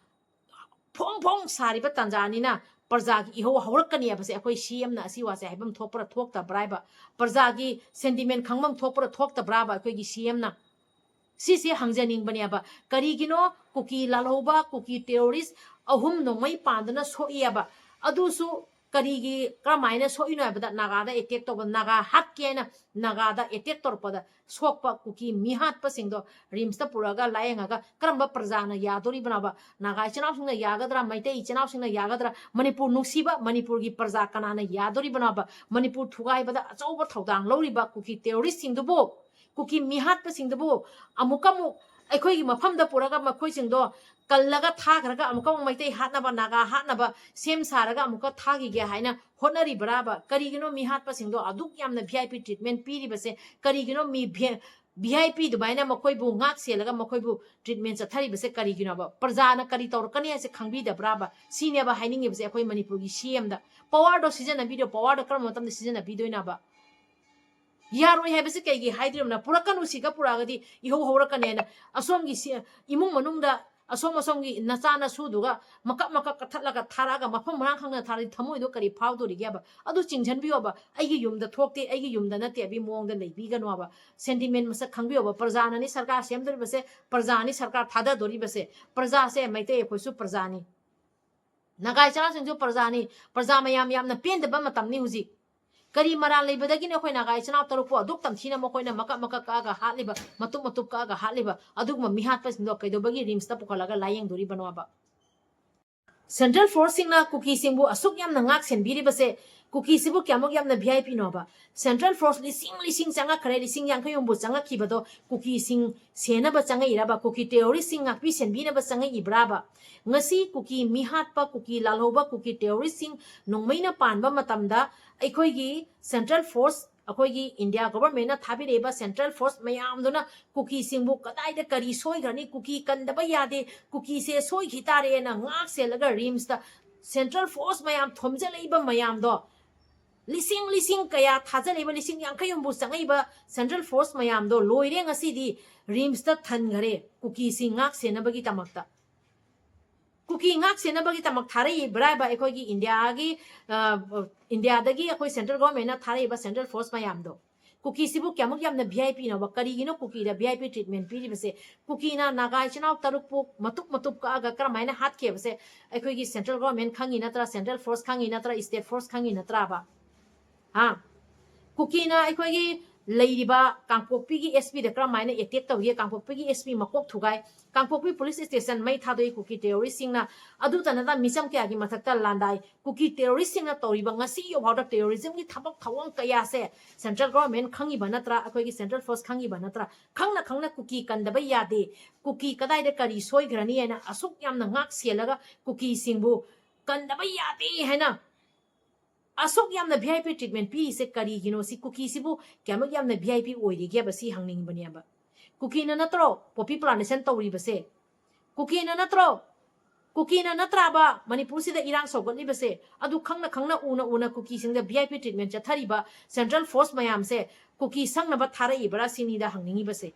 ꯐꯣꯡ ꯐꯣꯡ ꯁꯥꯔꯤꯕ ꯇꯥꯟꯖꯥꯅꯤꯅ ꯄ꯭ꯔꯖꯥꯒꯤ ꯏꯍꯧ ꯍꯧꯔꯛꯀꯅꯤ ꯍꯥꯏꯕꯁꯦ ꯑꯩꯈꯣꯏ ꯁꯤ ꯑꯦꯝꯅ ꯑꯁꯤ ꯋꯥꯁꯦ ꯍꯥꯏꯐꯝ ꯊꯣꯛꯄ꯭ꯔꯥ ꯊꯣꯛꯇꯕ꯭ꯔꯥ ꯍꯥꯏꯕ, ꯄ꯭ꯔꯖꯥꯒꯤ sentiment ꯈꯪꯐꯝ ꯊꯣꯛꯄ꯭ꯔꯥ ꯊꯣꯛꯇꯕ꯭ꯔꯥꯕ ꯑꯩꯈꯣꯏꯒꯤ ꯁꯤ ꯑꯦꯝꯅ? ꯁꯤꯁꯦ ꯍꯪꯖꯅꯤꯡꯕꯅꯦꯕ꯫ ꯀꯔꯤꯒꯤꯅꯣ ꯀꯨꯀꯤ ꯂꯥꯜꯍꯧꯕ, ꯀꯨꯀꯤ terrorist ꯑꯍꯨꯝ ꯅꯣꯡꯃꯩ ꯄꯥꯟꯗꯨꯅ ꯁꯣꯛꯏꯑꯕ? ꯑꯗꯨꯁꯨ ꯀꯔꯤꯒꯤ, ꯀꯔꯝꯍꯥꯏꯅ ꯁꯣꯛꯏꯅꯣ ꯍꯥꯏꯕꯗ, ꯅꯥꯒꯥꯗ attack ꯇꯧꯕ, ꯅꯥꯒꯥ ꯍꯥꯠꯀꯦ ꯍꯥꯏꯅ ꯅꯥꯒꯥꯗ attack ꯇꯧꯔꯛꯄꯗ ꯁꯣꯛꯄ ꯀꯨꯀꯤ ꯃꯤꯍꯥꯠꯄꯁꯤꯡꯗꯣ ꯔꯤꯝꯁꯇ ꯄꯨꯔꯛꯑꯒ ꯂꯥꯌꯦꯡꯉꯒ ꯀꯔꯝꯕ ꯄ꯭ꯔꯖꯥꯅ ꯌꯥꯗꯣꯔꯤꯕꯅꯣꯕ? ꯅꯥꯒꯥ ꯏꯆꯤꯟ ꯏꯅꯥꯎꯁꯤꯡꯅ ꯌꯥꯒꯗ꯭ꯔꯥ? ꯃꯩꯇꯩ ꯏꯆꯤꯟ ꯏꯅꯥꯎꯁꯤꯡꯅ ꯌꯥꯒꯗ꯭ꯔꯥ? ꯃꯅꯤꯄꯨꯔ ꯅꯨꯡꯁꯤꯕ ꯃꯅꯤꯄꯨꯔꯒꯤ ꯄ꯭ꯔꯖꯥ ꯀꯅꯥꯅ ꯌꯥꯗꯣꯔꯤꯕꯅꯣꯕ? ꯃꯅꯤꯄꯨꯔ ꯊꯨꯒꯥꯏꯕꯗ ꯑꯆꯧꯕ ꯊꯧꯗꯥꯡ ꯂꯧꯔꯤꯕ ꯀꯨꯀꯤ terroristꯁꯤꯡꯗꯨꯕꯨ, ꯀꯨꯀꯤ ꯃꯤꯍꯥꯠꯄꯁꯤꯡꯗꯨꯕꯨ ꯑꯃꯨꯛꯀ ꯑꯃꯨꯛ ꯑꯩꯈꯣꯏꯒꯤ ꯃꯐꯝꯗ ꯄꯨꯔꯒ ꯃꯈꯣꯏꯁꯤꯡꯗꯣ ꯀꯜꯂꯒ ꯊꯥꯈ꯭ꯔꯒ ꯑꯃꯨꯛꯀ ꯑꯃꯨꯛ ꯃꯩꯇꯩ ꯍꯥꯠꯅꯕ, ꯅꯥꯒꯥ ꯍꯥꯠꯅꯕ ꯁꯦꯝ ꯁꯥꯔꯒ ꯑꯃꯨꯛꯀ ꯊꯥꯈꯤꯒꯦ ꯍꯥꯏꯅ ꯍꯣꯠꯅꯔꯤꯕ꯭ꯔꯥꯕ? ꯀꯔꯤꯒꯤꯅꯣ ꯃꯤꯍꯥꯠꯄꯁꯤꯡꯗꯣ ꯑꯗꯨꯛ ꯌꯥꯝꯅ V I P treatment ꯄꯤꯔꯤꯕꯁꯦ? ꯀꯔꯤꯒꯤꯅꯣ ꯃꯤ V-, V I P ꯑꯗꯨꯃꯥꯏꯅ ꯃꯈꯣꯏꯕꯨ ꯉꯥꯛ ꯁꯦꯜꯂꯒ ꯃꯈꯣꯏꯕꯨ treatment ꯆꯠꯊꯔꯤꯕꯁꯦ ꯀꯔꯤꯒꯤꯅꯣꯕ? ꯄ꯭ꯔꯖꯥꯅ ꯀꯔꯤ ꯇꯧꯔꯛꯀꯅꯤ ꯍꯥꯏꯁꯦ ꯈꯪꯕꯤꯗꯕ꯭ꯔꯥꯕ? ꯁꯤꯅꯦꯕ ꯍꯥꯏꯅꯤꯡꯉꯤꯕꯁꯦ ꯑꯩꯈꯣꯏ ꯃꯅꯤꯄꯨꯔꯒꯤ ꯁꯤ ꯑꯦꯝꯗ꯫ Powerꯗꯣ ꯁꯤꯖꯤꯟꯅꯕꯤꯗꯣ, powerꯗꯣ ꯀꯔꯝꯕ ꯃꯇꯝꯗ ꯁꯤꯖꯤꯟꯅꯕꯤꯗꯣꯏꯅꯣꯕ? ꯌꯥꯔꯣꯏ ꯍꯥꯏꯕꯁꯤ ꯀꯩꯒꯤ ꯍꯥꯏꯗ꯭ꯔꯤꯕꯅꯣ? ꯄꯨꯔꯛꯀꯅꯨ, ꯁꯤꯒ ꯄꯨꯔꯛꯑꯒꯗꯤ ꯏꯍꯧ ꯍꯧꯔꯛꯀꯅꯦꯅ ꯑꯁꯣꯝꯒꯤ ꯁꯤ-, ꯏꯃꯨꯡ ꯃꯅꯨꯡꯗ ꯑꯁꯣꯝ ꯑꯁꯣꯝꯒꯤ ꯅꯆꯥ ꯅꯁꯨꯗꯨꯒ ꯃꯀꯛ ꯃꯀꯛ ꯀꯛꯊꯠꯂꯒ ꯊꯥꯔꯛꯑꯒ ꯃꯐꯝ ꯃꯔꯥꯡ ꯈꯪꯗꯅ ꯊꯥꯔꯗꯤ ꯊꯃꯣꯏꯗꯣ ꯀꯔꯤ ꯐꯥꯎꯗꯣꯔꯤꯒꯦꯕ? ꯑꯗꯨ ꯆꯤꯡꯁꯤꯟꯕꯤꯌꯣꯕ꯫ ꯑꯩꯒꯤ ꯌꯨꯝꯗ ꯊꯣꯛꯇꯦ, ꯑꯩꯒꯤ ꯌꯨꯝꯗ ꯅꯠꯇꯦ ꯍꯥꯏꯕꯒꯤ ꯃꯑꯣꯡꯗ ꯂꯩꯕꯤꯒꯅꯣꯕ꯫ Sentiment ꯃꯁꯛ ꯈꯪꯕꯤꯌꯣꯕ꯫ ꯄ꯭ꯔꯖꯥꯅꯅꯤ ꯁꯔꯀꯥꯔ ꯁꯦꯝꯗꯣꯔꯤꯕꯁꯦ, ꯄ꯭ꯔꯖꯥꯅꯤ ꯁꯔꯀꯥꯔ ꯊꯥꯗꯗꯣꯔꯤꯕꯁꯦ꯫ ꯄ꯭ꯔꯖꯥꯁꯦ, ꯃꯩꯇꯩ ꯑꯩꯈꯣꯏꯁꯨ ꯄ꯭ꯔꯖꯥꯅꯤ꯫ ꯅꯥꯒꯥ ꯏꯆꯥꯁꯤꯡꯁꯨ ꯄ꯭ꯔꯖꯥꯅꯤ꯫ ꯄ꯭ꯔꯖꯥ ꯃꯌꯥꯝ ꯌꯥꯝꯅ ꯄꯦꯟꯗꯕ ꯃꯇꯝꯅꯤ ꯍꯧꯖꯤꯛ꯫ ꯀꯔꯤ ꯃꯔꯥꯜ ꯂꯩꯕꯗꯒꯤꯅꯣ ꯑꯩꯈꯣꯏ ꯅꯥꯒꯥ ꯏꯆꯤꯟ ꯏꯅꯥꯎ ꯇꯔꯨꯛꯄꯨ ꯑꯗꯨꯛ ꯇꯝꯊꯤꯅ ꯃꯈꯣꯏꯅ ꯃꯀꯛ ꯃꯀꯛ ꯀꯛꯑꯒ ꯍꯥꯠꯂꯤꯕ, ꯃꯇꯨꯞ ꯃꯇꯨꯞ ꯀꯛꯑꯒ ꯍꯥꯠꯂꯤꯕ? ꯑꯗꯨꯒꯨꯝꯕ ꯃꯤꯍꯥꯠꯄꯁꯤꯡꯗꯣ ꯀꯩꯗꯧꯕꯒꯤ ꯔꯤꯝꯁꯇ ꯄꯨꯈꯠꯂꯒ ꯂꯥꯌꯦꯡꯗꯣꯔꯤꯕꯅꯣꯕ? ꯁꯦꯟꯇ꯭ꯔꯦꯜ ꯐꯣꯔꯁꯁꯤꯡꯅ ꯀꯨꯀꯤꯁꯤꯡꯕꯨ ꯑꯁꯨꯛ ꯌꯥꯝꯅ ꯉꯥꯛ ꯁꯦꯟꯕꯤꯔꯤꯕꯁꯦ, ꯀꯨꯀꯤꯁꯤꯕꯨ ꯀꯌꯥꯃꯨꯛ ꯌꯥꯝꯅ ꯚꯤ ꯑꯥꯏ ꯄꯤꯅꯣꯕ? ꯁꯦꯟꯇ꯭ꯔꯦꯜ ꯐꯣꯔꯁ ꯂꯤꯁꯤꯡ ꯂꯤꯁꯤꯡ ꯆꯪꯉꯛꯈ꯭ꯔꯦ, ꯂꯤꯁꯤꯡ ꯌꯥꯡꯈꯩ ꯍꯨꯝꯐꯨ ꯆꯪꯉꯛꯈꯤꯕꯗꯣ ꯀꯨꯀꯤꯁꯤꯡ ꯁꯦꯟꯅꯕ ꯆꯪꯉꯛꯏꯔꯕ? ꯀꯨꯀꯤ ꯇꯦꯔꯣꯔꯤꯁꯁꯤꯡ ꯉꯥꯛꯄꯤ ꯁꯦꯟꯕꯤꯅꯕ ꯆꯪꯉꯛꯏꯕ꯭ꯔꯥꯕ? ꯉꯁꯤ ꯀꯨꯀꯤ ꯃꯤꯍꯥꯠꯄ, ꯀꯨꯀꯤ ꯂꯥꯜꯍꯧꯕ, ꯀꯨꯀꯤ ꯇꯦꯔꯣꯔꯤꯁꯁꯤꯡ ꯅꯣꯡꯃꯩꯅ ꯄꯥꯟꯕ ꯃꯇꯝꯗ ꯑꯩꯈꯣꯏꯒꯤ ꯁꯦꯟꯇ꯭ꯔꯦꯜ ꯐꯣꯔꯁ, ꯑꯩꯈꯣꯏꯒꯤ ꯏꯟꯗꯤꯌꯥ ꯒꯣꯚꯔꯟꯃꯦꯟꯠꯅ ꯊꯥꯕꯤꯔꯛꯏꯕ ꯁꯦꯟꯇ꯭ꯔꯦꯜ ꯐꯣꯔꯁ ꯃꯌꯥꯝꯗꯨꯅ ꯀꯨꯀꯤꯁꯤꯡꯕꯨ ꯀꯗꯥꯏꯗ ꯀꯔꯤ ꯁꯣꯏꯈ꯭ꯔꯅꯤ, ꯀꯨꯀꯤ ꯀꯟꯗꯕ ꯌꯥꯗꯦ, ꯀꯨꯀꯤꯁꯦ ꯁꯣꯏꯈꯤ ꯇꯥꯔꯦꯅ ꯉꯥꯛ ꯁꯦꯜꯂꯒ ꯔꯤꯝꯁꯇ ꯁꯦꯟꯇ꯭ꯔꯦꯜ ꯐꯣꯔꯁ ꯃꯌꯥꯝ ꯊꯣꯝꯖꯤꯜꯂꯛꯏꯕ ꯃꯌꯥꯝꯗꯣ, ꯂꯤꯁꯤꯡ ꯂꯤꯁꯤꯡ ꯀꯌꯥ ꯊꯥꯖꯜꯂꯛꯏꯕ, ꯂꯤꯁꯤꯡ ꯌꯥꯡꯈꯩ ꯍꯨꯝꯐꯨ ꯆꯪꯉꯛꯏꯕ ꯁꯦꯟꯇ꯭ꯔꯦꯜ ꯐꯣꯔꯁ ꯃꯌꯥꯝꯗꯣ ꯂꯣꯏꯔꯦ ꯉꯁꯤꯗꯤ ꯔꯤꯝꯁꯇ ꯊꯟꯈꯔꯦ ꯀꯨꯀꯤꯁꯤꯡ ꯉꯥꯛ ꯁꯦꯟꯅꯕꯒꯤꯗꯃꯛꯇ꯫ ꯀꯨꯀꯤ ꯉꯥꯛ ꯁꯦꯟꯅꯕꯒꯤꯗꯃꯛ ꯊꯥꯔꯛꯏꯕ꯭ꯔꯥ ꯍꯥꯏꯕ ꯑꯩꯈꯣꯏꯒꯤ ꯏꯟꯗꯤꯌꯥꯒꯤ, ꯑ, ꯏꯟꯗꯤꯌꯥꯗꯒꯤ ꯑꯩꯈꯣꯏ ꯁꯦꯟꯇ꯭ꯔꯦꯜ ꯒꯣꯚꯔꯟꯃꯦꯟꯠꯅ ꯊꯥꯔꯛꯏꯕ ꯁꯦꯟꯇ꯭ꯔꯦꯜ ꯐꯣꯔꯁ ꯃꯌꯥꯝꯗꯣ? ꯀꯨꯀꯤꯁꯤꯕꯨ ꯀꯌꯥꯃꯨꯛ ꯌꯥꯝꯅ ꯚꯤ ꯑꯥꯏ ꯄꯤꯅꯣꯕ? ꯀꯔꯤꯒꯤꯅꯣ ꯀꯨꯀꯤꯗ ꯚꯤ ꯑꯥꯏ ꯄꯤ ꯇ꯭ꯔꯤꯠꯃꯦꯟꯠ ꯄꯤꯔꯤꯕꯁꯦ? ꯀꯨꯀꯤꯅ ꯅꯥꯒꯥ ꯏꯆꯤꯟ ꯏꯅꯥꯎ ꯇꯔꯨꯛꯄꯨ ꯃꯇꯨꯞ ꯃꯇꯨꯞ ꯀꯛꯑꯒ ꯀꯔꯝꯍꯥꯏꯅ ꯍꯥꯠꯈꯤꯕꯁꯦ ꯑꯩꯈꯣꯏꯒꯤ ꯁꯦꯟꯇ꯭ꯔꯦꯜ ꯒꯣꯚꯔꯟꯃꯦꯟꯠ ꯈꯪꯉꯤ ꯅꯠꯇ꯭ꯔꯥ, ꯁꯦꯟꯇ꯭ꯔꯦꯜ ꯐꯣꯔꯁ ꯈꯪꯉꯤ ꯅꯠꯇ꯭ꯔꯥ, ꯁ꯭ꯇꯦꯠ ꯐꯣꯔꯁ ꯈꯪꯉꯤ ꯅꯠꯇ꯭ꯔꯥꯕ? ꯍꯥ? ꯀꯨꯀꯤꯅ ꯑꯩꯈꯣꯏꯒꯤ ꯂꯩꯔꯤꯕ ꯀꯥꯡꯄꯣꯛꯄꯤꯒꯤ ꯑꯦꯁ ꯄꯤꯗ ꯀꯔꯝꯍꯥꯏꯅ ꯑꯦꯇꯦꯛ ꯇꯧꯒꯦ? ꯀꯥꯡꯄꯣꯛꯄꯤꯒꯤ ꯑꯦꯁ ꯄꯤ ꯃꯀꯣꯛ ꯊꯨꯒꯥꯏ, ꯀꯥꯡꯄꯣꯛꯄꯤ ꯄꯨꯂꯤꯁ ꯁ꯭ꯇꯦꯁꯟ ꯃꯩ ꯊꯥꯗꯣꯛꯏ ꯀꯨꯀꯤ ꯇꯦꯔꯣꯔꯤꯁꯁꯤꯡꯅ꯫ ꯑꯗꯨꯇ ꯅꯠꯇꯅ ꯃꯤꯆꯝ ꯀꯌꯥꯒꯤ ꯃꯊꯛꯇ ꯂꯥꯟꯗꯥꯏ꯫ ꯀꯨꯀꯤ ꯇꯦꯔꯣꯔꯤꯁꯁꯤꯡꯅ ꯇꯧꯔꯤꯕ ꯉꯁꯤ ꯐꯥꯎꯗ ꯇꯦꯔꯣꯔꯤꯖꯝꯒꯤ ꯊꯕꯛ ꯊꯧꯑꯣꯡ ꯀꯌꯥꯁꯦ ꯁꯦꯟꯇ꯭ꯔꯦꯜ ꯒꯣꯚꯔꯟꯃꯦꯟꯠ ꯈꯪꯉꯤꯕ ꯅꯠꯇ꯭ꯔꯥ, ꯑꯩꯈꯣꯏꯒꯤ ꯁꯦꯟꯇ꯭ꯔꯦꯜ ꯐꯣꯔꯁ ꯈꯪꯉꯤꯕ ꯅꯠꯇ꯭ꯔꯥ? ꯈꯪꯅ ꯈꯪꯅ ꯀꯨꯀꯤ ꯀꯟꯗꯕ ꯌꯥꯗꯦ, ꯀꯨꯀꯤ ꯀꯗꯥꯏꯗ ꯀꯔꯤ ꯁꯣꯏꯈ꯭ꯔꯅꯤ ꯍꯥꯏꯅ ꯑꯁꯨꯛ ꯌꯥꯝꯅ ꯉꯥꯛ ꯁꯦꯜꯂꯒ ꯀꯨꯀꯤꯁꯤꯡꯕꯨ ꯀꯟꯗꯕ ꯌꯥꯗꯦ ꯍꯥꯏꯅ ꯑꯁꯨꯛ ꯌꯥꯝꯅ ꯚꯤ ꯑꯥꯏ ꯄꯤ ꯇ꯭ꯔꯤꯠꯃꯦꯟꯠ ꯄꯤꯔꯤꯁꯦ ꯀꯔꯤꯒꯤꯅꯣ? ꯁꯤ ꯀꯨꯀꯤꯁꯤꯕꯨ ꯀꯌꯥꯃꯨꯛ ꯌꯥꯝꯅ ꯚꯤ ꯑꯥꯏ ꯄꯤ ꯑꯣꯏꯔꯤꯒꯦꯕ? ꯁꯤ ꯍꯪꯅꯤꯡꯕꯅꯦꯕ꯫ ꯀꯨꯀꯤꯅ ꯅꯠꯇ꯭ꯔꯣ ꯄꯣꯄꯤ ꯄ꯭ꯂꯥꯟꯇꯦꯁꯟ ꯇꯧꯔꯤꯕꯁꯦ? ꯀꯨꯀꯤꯅ ꯅꯠꯇ꯭ꯔꯣ? ꯀꯨꯀꯤꯅ ꯅꯠꯇ꯭ꯔꯥꯕ ꯃꯅꯤꯄꯨꯔꯁꯤꯗ ꯏꯔꯥꯡ ꯁꯧꯒꯠꯂꯤꯕꯁꯦ? ꯑꯗꯨ ꯈꯪꯅ ꯈꯪꯅ ꯎꯅ ꯎꯅ ꯀꯨꯀꯤꯁꯤꯡꯗ ꯚꯤ ꯑꯥꯏ ꯄꯤ ꯇ꯭ꯔꯤꯠꯃꯦꯟꯠ ꯆꯠꯊꯔꯤꯕ ꯁꯦꯟꯇ꯭ꯔꯦꯜ ꯐꯣꯔꯁ ꯃꯌꯥꯝꯁꯦ ꯀꯨꯀꯤ ꯁꯪꯅꯕ ꯊꯥꯔꯛꯏꯕ꯭ꯔꯥ ꯁꯤꯅꯤꯗ ꯍꯪꯅꯤꯡꯉꯤꯕꯁꯦ꯫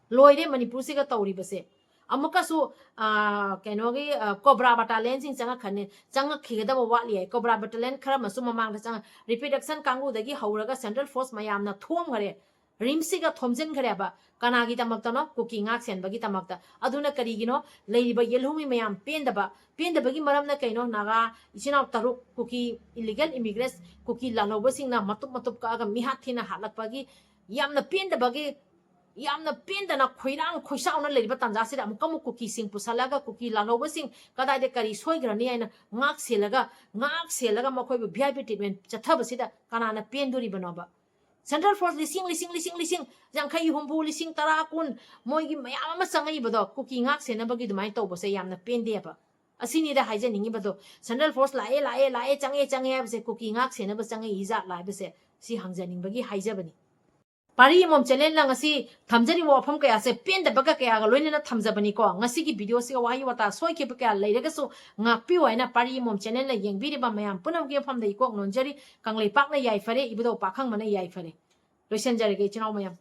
ꯂꯣꯏꯔꯦ ꯃꯅꯤꯄꯨꯔꯁꯤꯒ ꯇꯧꯔꯤꯕꯁꯦ꯫ ꯑꯃꯨꯛꯀꯁꯨ, ꯑ, ꯀꯩꯅꯣꯒꯤ, ꯑ, ꯀꯣꯕ꯭ꯔꯥ ꯕꯠꯇꯥꯂꯤꯌꯟꯁꯤꯡ ꯆꯪꯉꯛꯈ꯭ꯔꯅꯤ, ꯆꯪꯉꯛꯈꯤꯒꯗꯕ ꯋꯥꯠꯂꯤ ꯍꯥꯏ꯫ ꯀꯣꯕ꯭ꯔꯥ ꯕꯠꯇꯥꯂꯤꯌꯟ ꯈꯔ ꯑꯃꯁꯨ ꯃꯃꯥꯡꯗ ꯆꯪꯉꯛ-, ꯔꯤꯄ꯭ꯔꯗꯛꯁꯟ ꯀꯥꯡꯕꯨꯗꯒꯤ ꯍꯧꯔꯒ ꯁꯦꯟꯇ꯭ꯔꯦꯜ ꯐꯣꯔꯁ ꯃꯌꯥꯝꯅ ꯊꯣꯝꯈ꯭ꯔꯦ, ꯔꯤꯝꯁꯁꯤꯒ ꯊꯣꯝꯖꯤꯟꯈ꯭ꯔꯦꯕ꯫ ꯀꯅꯥꯒꯤꯗꯃꯛꯇꯅꯣ? ꯀꯨꯀꯤ ꯉꯥꯛ ꯁꯦꯟꯕꯒꯤꯗꯃꯛꯇ꯫ ꯑꯗꯨꯅ ꯀꯔꯤꯒꯤꯅꯣ? ꯂꯩꯔꯤꯕ ꯌꯦꯜꯍꯧꯃꯤ ꯃꯌꯥꯝ ꯄꯦꯟꯗꯕ, ꯄꯦꯟꯗꯕꯒꯤ ꯃꯔꯝꯅ ꯀꯩꯅꯣ? ꯅꯥꯒꯥ ꯏꯆꯤꯟ ꯏꯅꯥꯎ ꯇꯔꯨꯛ ꯀꯨꯀꯤ ꯏꯂꯤꯒꯦꯜ ꯏꯃꯤꯒ꯭ꯔꯦꯟꯠ, ꯀꯨꯀꯤ ꯂꯥꯜꯍꯧꯕꯁꯤꯡꯅ ꯃꯇꯨꯞ ꯃꯇꯨꯞ ꯀꯛꯑꯒ ꯃꯤꯍꯥꯠ ꯊꯤꯅ ꯍꯥꯠꯂꯛꯄꯒꯤ ꯌꯥꯝꯅ ꯄꯦꯟꯗꯕꯒꯤ ꯌꯥꯝꯅ ꯄꯦꯟꯗꯅ ꯈꯣꯏꯔꯥꯡ ꯈꯣꯏꯁꯥꯎꯅ ꯂꯩꯔꯤꯕ ꯇꯥꯟꯖꯥꯁꯤꯗ ꯑꯃꯨꯛꯀ ꯑꯃꯨꯛ ꯀꯨꯀꯤꯁꯤꯡ ꯄꯨꯁꯜꯂꯒ ꯀꯨꯀꯤ ꯂꯥꯜꯍꯧꯕꯁꯤꯡ ꯀꯗꯥꯏꯗ ꯀꯔꯤ ꯁꯣꯏꯈ꯭ꯔꯅꯤ ꯍꯥꯏꯅ ꯉꯥꯛ ꯁꯦꯜꯂꯒ, ꯉꯥꯛ ꯁꯦꯜꯂꯒ ꯃꯈꯣꯏꯕꯨ V I P treatment ꯆꯠꯊꯕꯁꯤꯗ ꯀꯅꯥꯅ ꯄꯦꯟꯗꯣꯔꯤꯕꯅꯣꯕ? Central Force ꯂꯤꯁꯤꯡ, ꯂꯤꯁꯤꯡ, ꯂꯤꯁꯤꯡ, ꯂꯤꯁꯤꯡ, ꯌꯥꯡꯈꯩ, ꯍꯨꯝꯐꯨ, ꯂꯤꯁꯤꯡ ꯇꯔꯥ, ꯀꯨꯟ, ꯃꯣꯏꯒꯤ ꯃꯌꯥꯝ ꯑꯃ ꯆꯪꯉꯛꯏꯕꯗꯣ ꯀꯨꯀꯤ ꯉꯥꯛ ꯁꯦꯟꯅꯕꯒꯤ ꯑꯗꯨꯃꯥꯏꯅ ꯇꯧꯕꯁꯦ ꯌꯥꯝꯅ ꯄꯦꯟꯗꯦꯕ꯫ ꯑꯁꯤꯅꯤꯗ ꯍꯥꯏꯖꯅꯤꯡꯉꯤꯕꯗꯣ, Central Force ꯂꯥꯛꯑꯦ, ꯂꯥꯛꯑꯦ, ꯂꯥꯛꯑꯦ, ꯆꯪꯉꯦ, ꯆꯪꯉꯦ ꯍꯥꯏꯕꯁꯦ ꯀꯨꯀꯤ ꯉꯥꯛ ꯁꯦꯟꯅꯕ ꯆꯪꯉꯛꯏ ꯖꯥꯠꯂꯥ ꯍꯥꯏꯕꯁꯦ ꯁꯤ ꯍꯪꯖꯅꯤꯡꯕꯒꯤ ꯍꯥꯏꯖꯕꯅꯤ꯫ ꯄꯥꯔꯤ ꯑꯃꯣꯝ channelꯅ ꯉꯁꯤ ꯊꯝꯖꯔꯤꯕ ꯋꯥꯐꯝ ꯀꯌꯥꯁꯦ ꯄꯦꯟꯗꯕꯒ ꯀꯌꯥꯒ ꯂꯣꯏꯅꯅ ꯊꯝꯖꯕꯅꯤꯀꯣ꯫ ꯉꯁꯤꯒꯤ videoꯁꯤꯒ ꯋꯥꯍꯩ ꯋꯥꯇꯥ ꯁꯣꯏꯈꯤꯕ ꯀꯌꯥ ꯂꯩꯔꯒꯁꯨ ꯉꯥꯛꯄꯤꯌꯨ ꯍꯥꯏꯅ ꯄꯥꯔꯤ ꯑꯃꯣꯝ channelꯅ ꯌꯦꯡꯕꯤꯔꯤꯕ ꯃꯌꯥꯝ ꯄꯨꯝꯅꯃꯛꯀꯤ ꯃꯐꯝꯗ ꯏꯀꯣꯛ ꯅꯣꯟꯖꯔꯤ꯫ ꯀꯪꯂꯩꯄꯥꯛꯅ ꯌꯥꯏꯐꯔꯦ, ꯏꯕꯨꯙꯧ ꯄꯥꯈꯪꯕꯅ ꯌꯥꯏꯐꯔꯦ꯫ ꯂꯣꯏꯁꯤꯟꯖꯔꯒꯦ ꯏꯆꯤꯟ ꯏꯅꯥꯎ ꯃꯌꯥꯝ꯫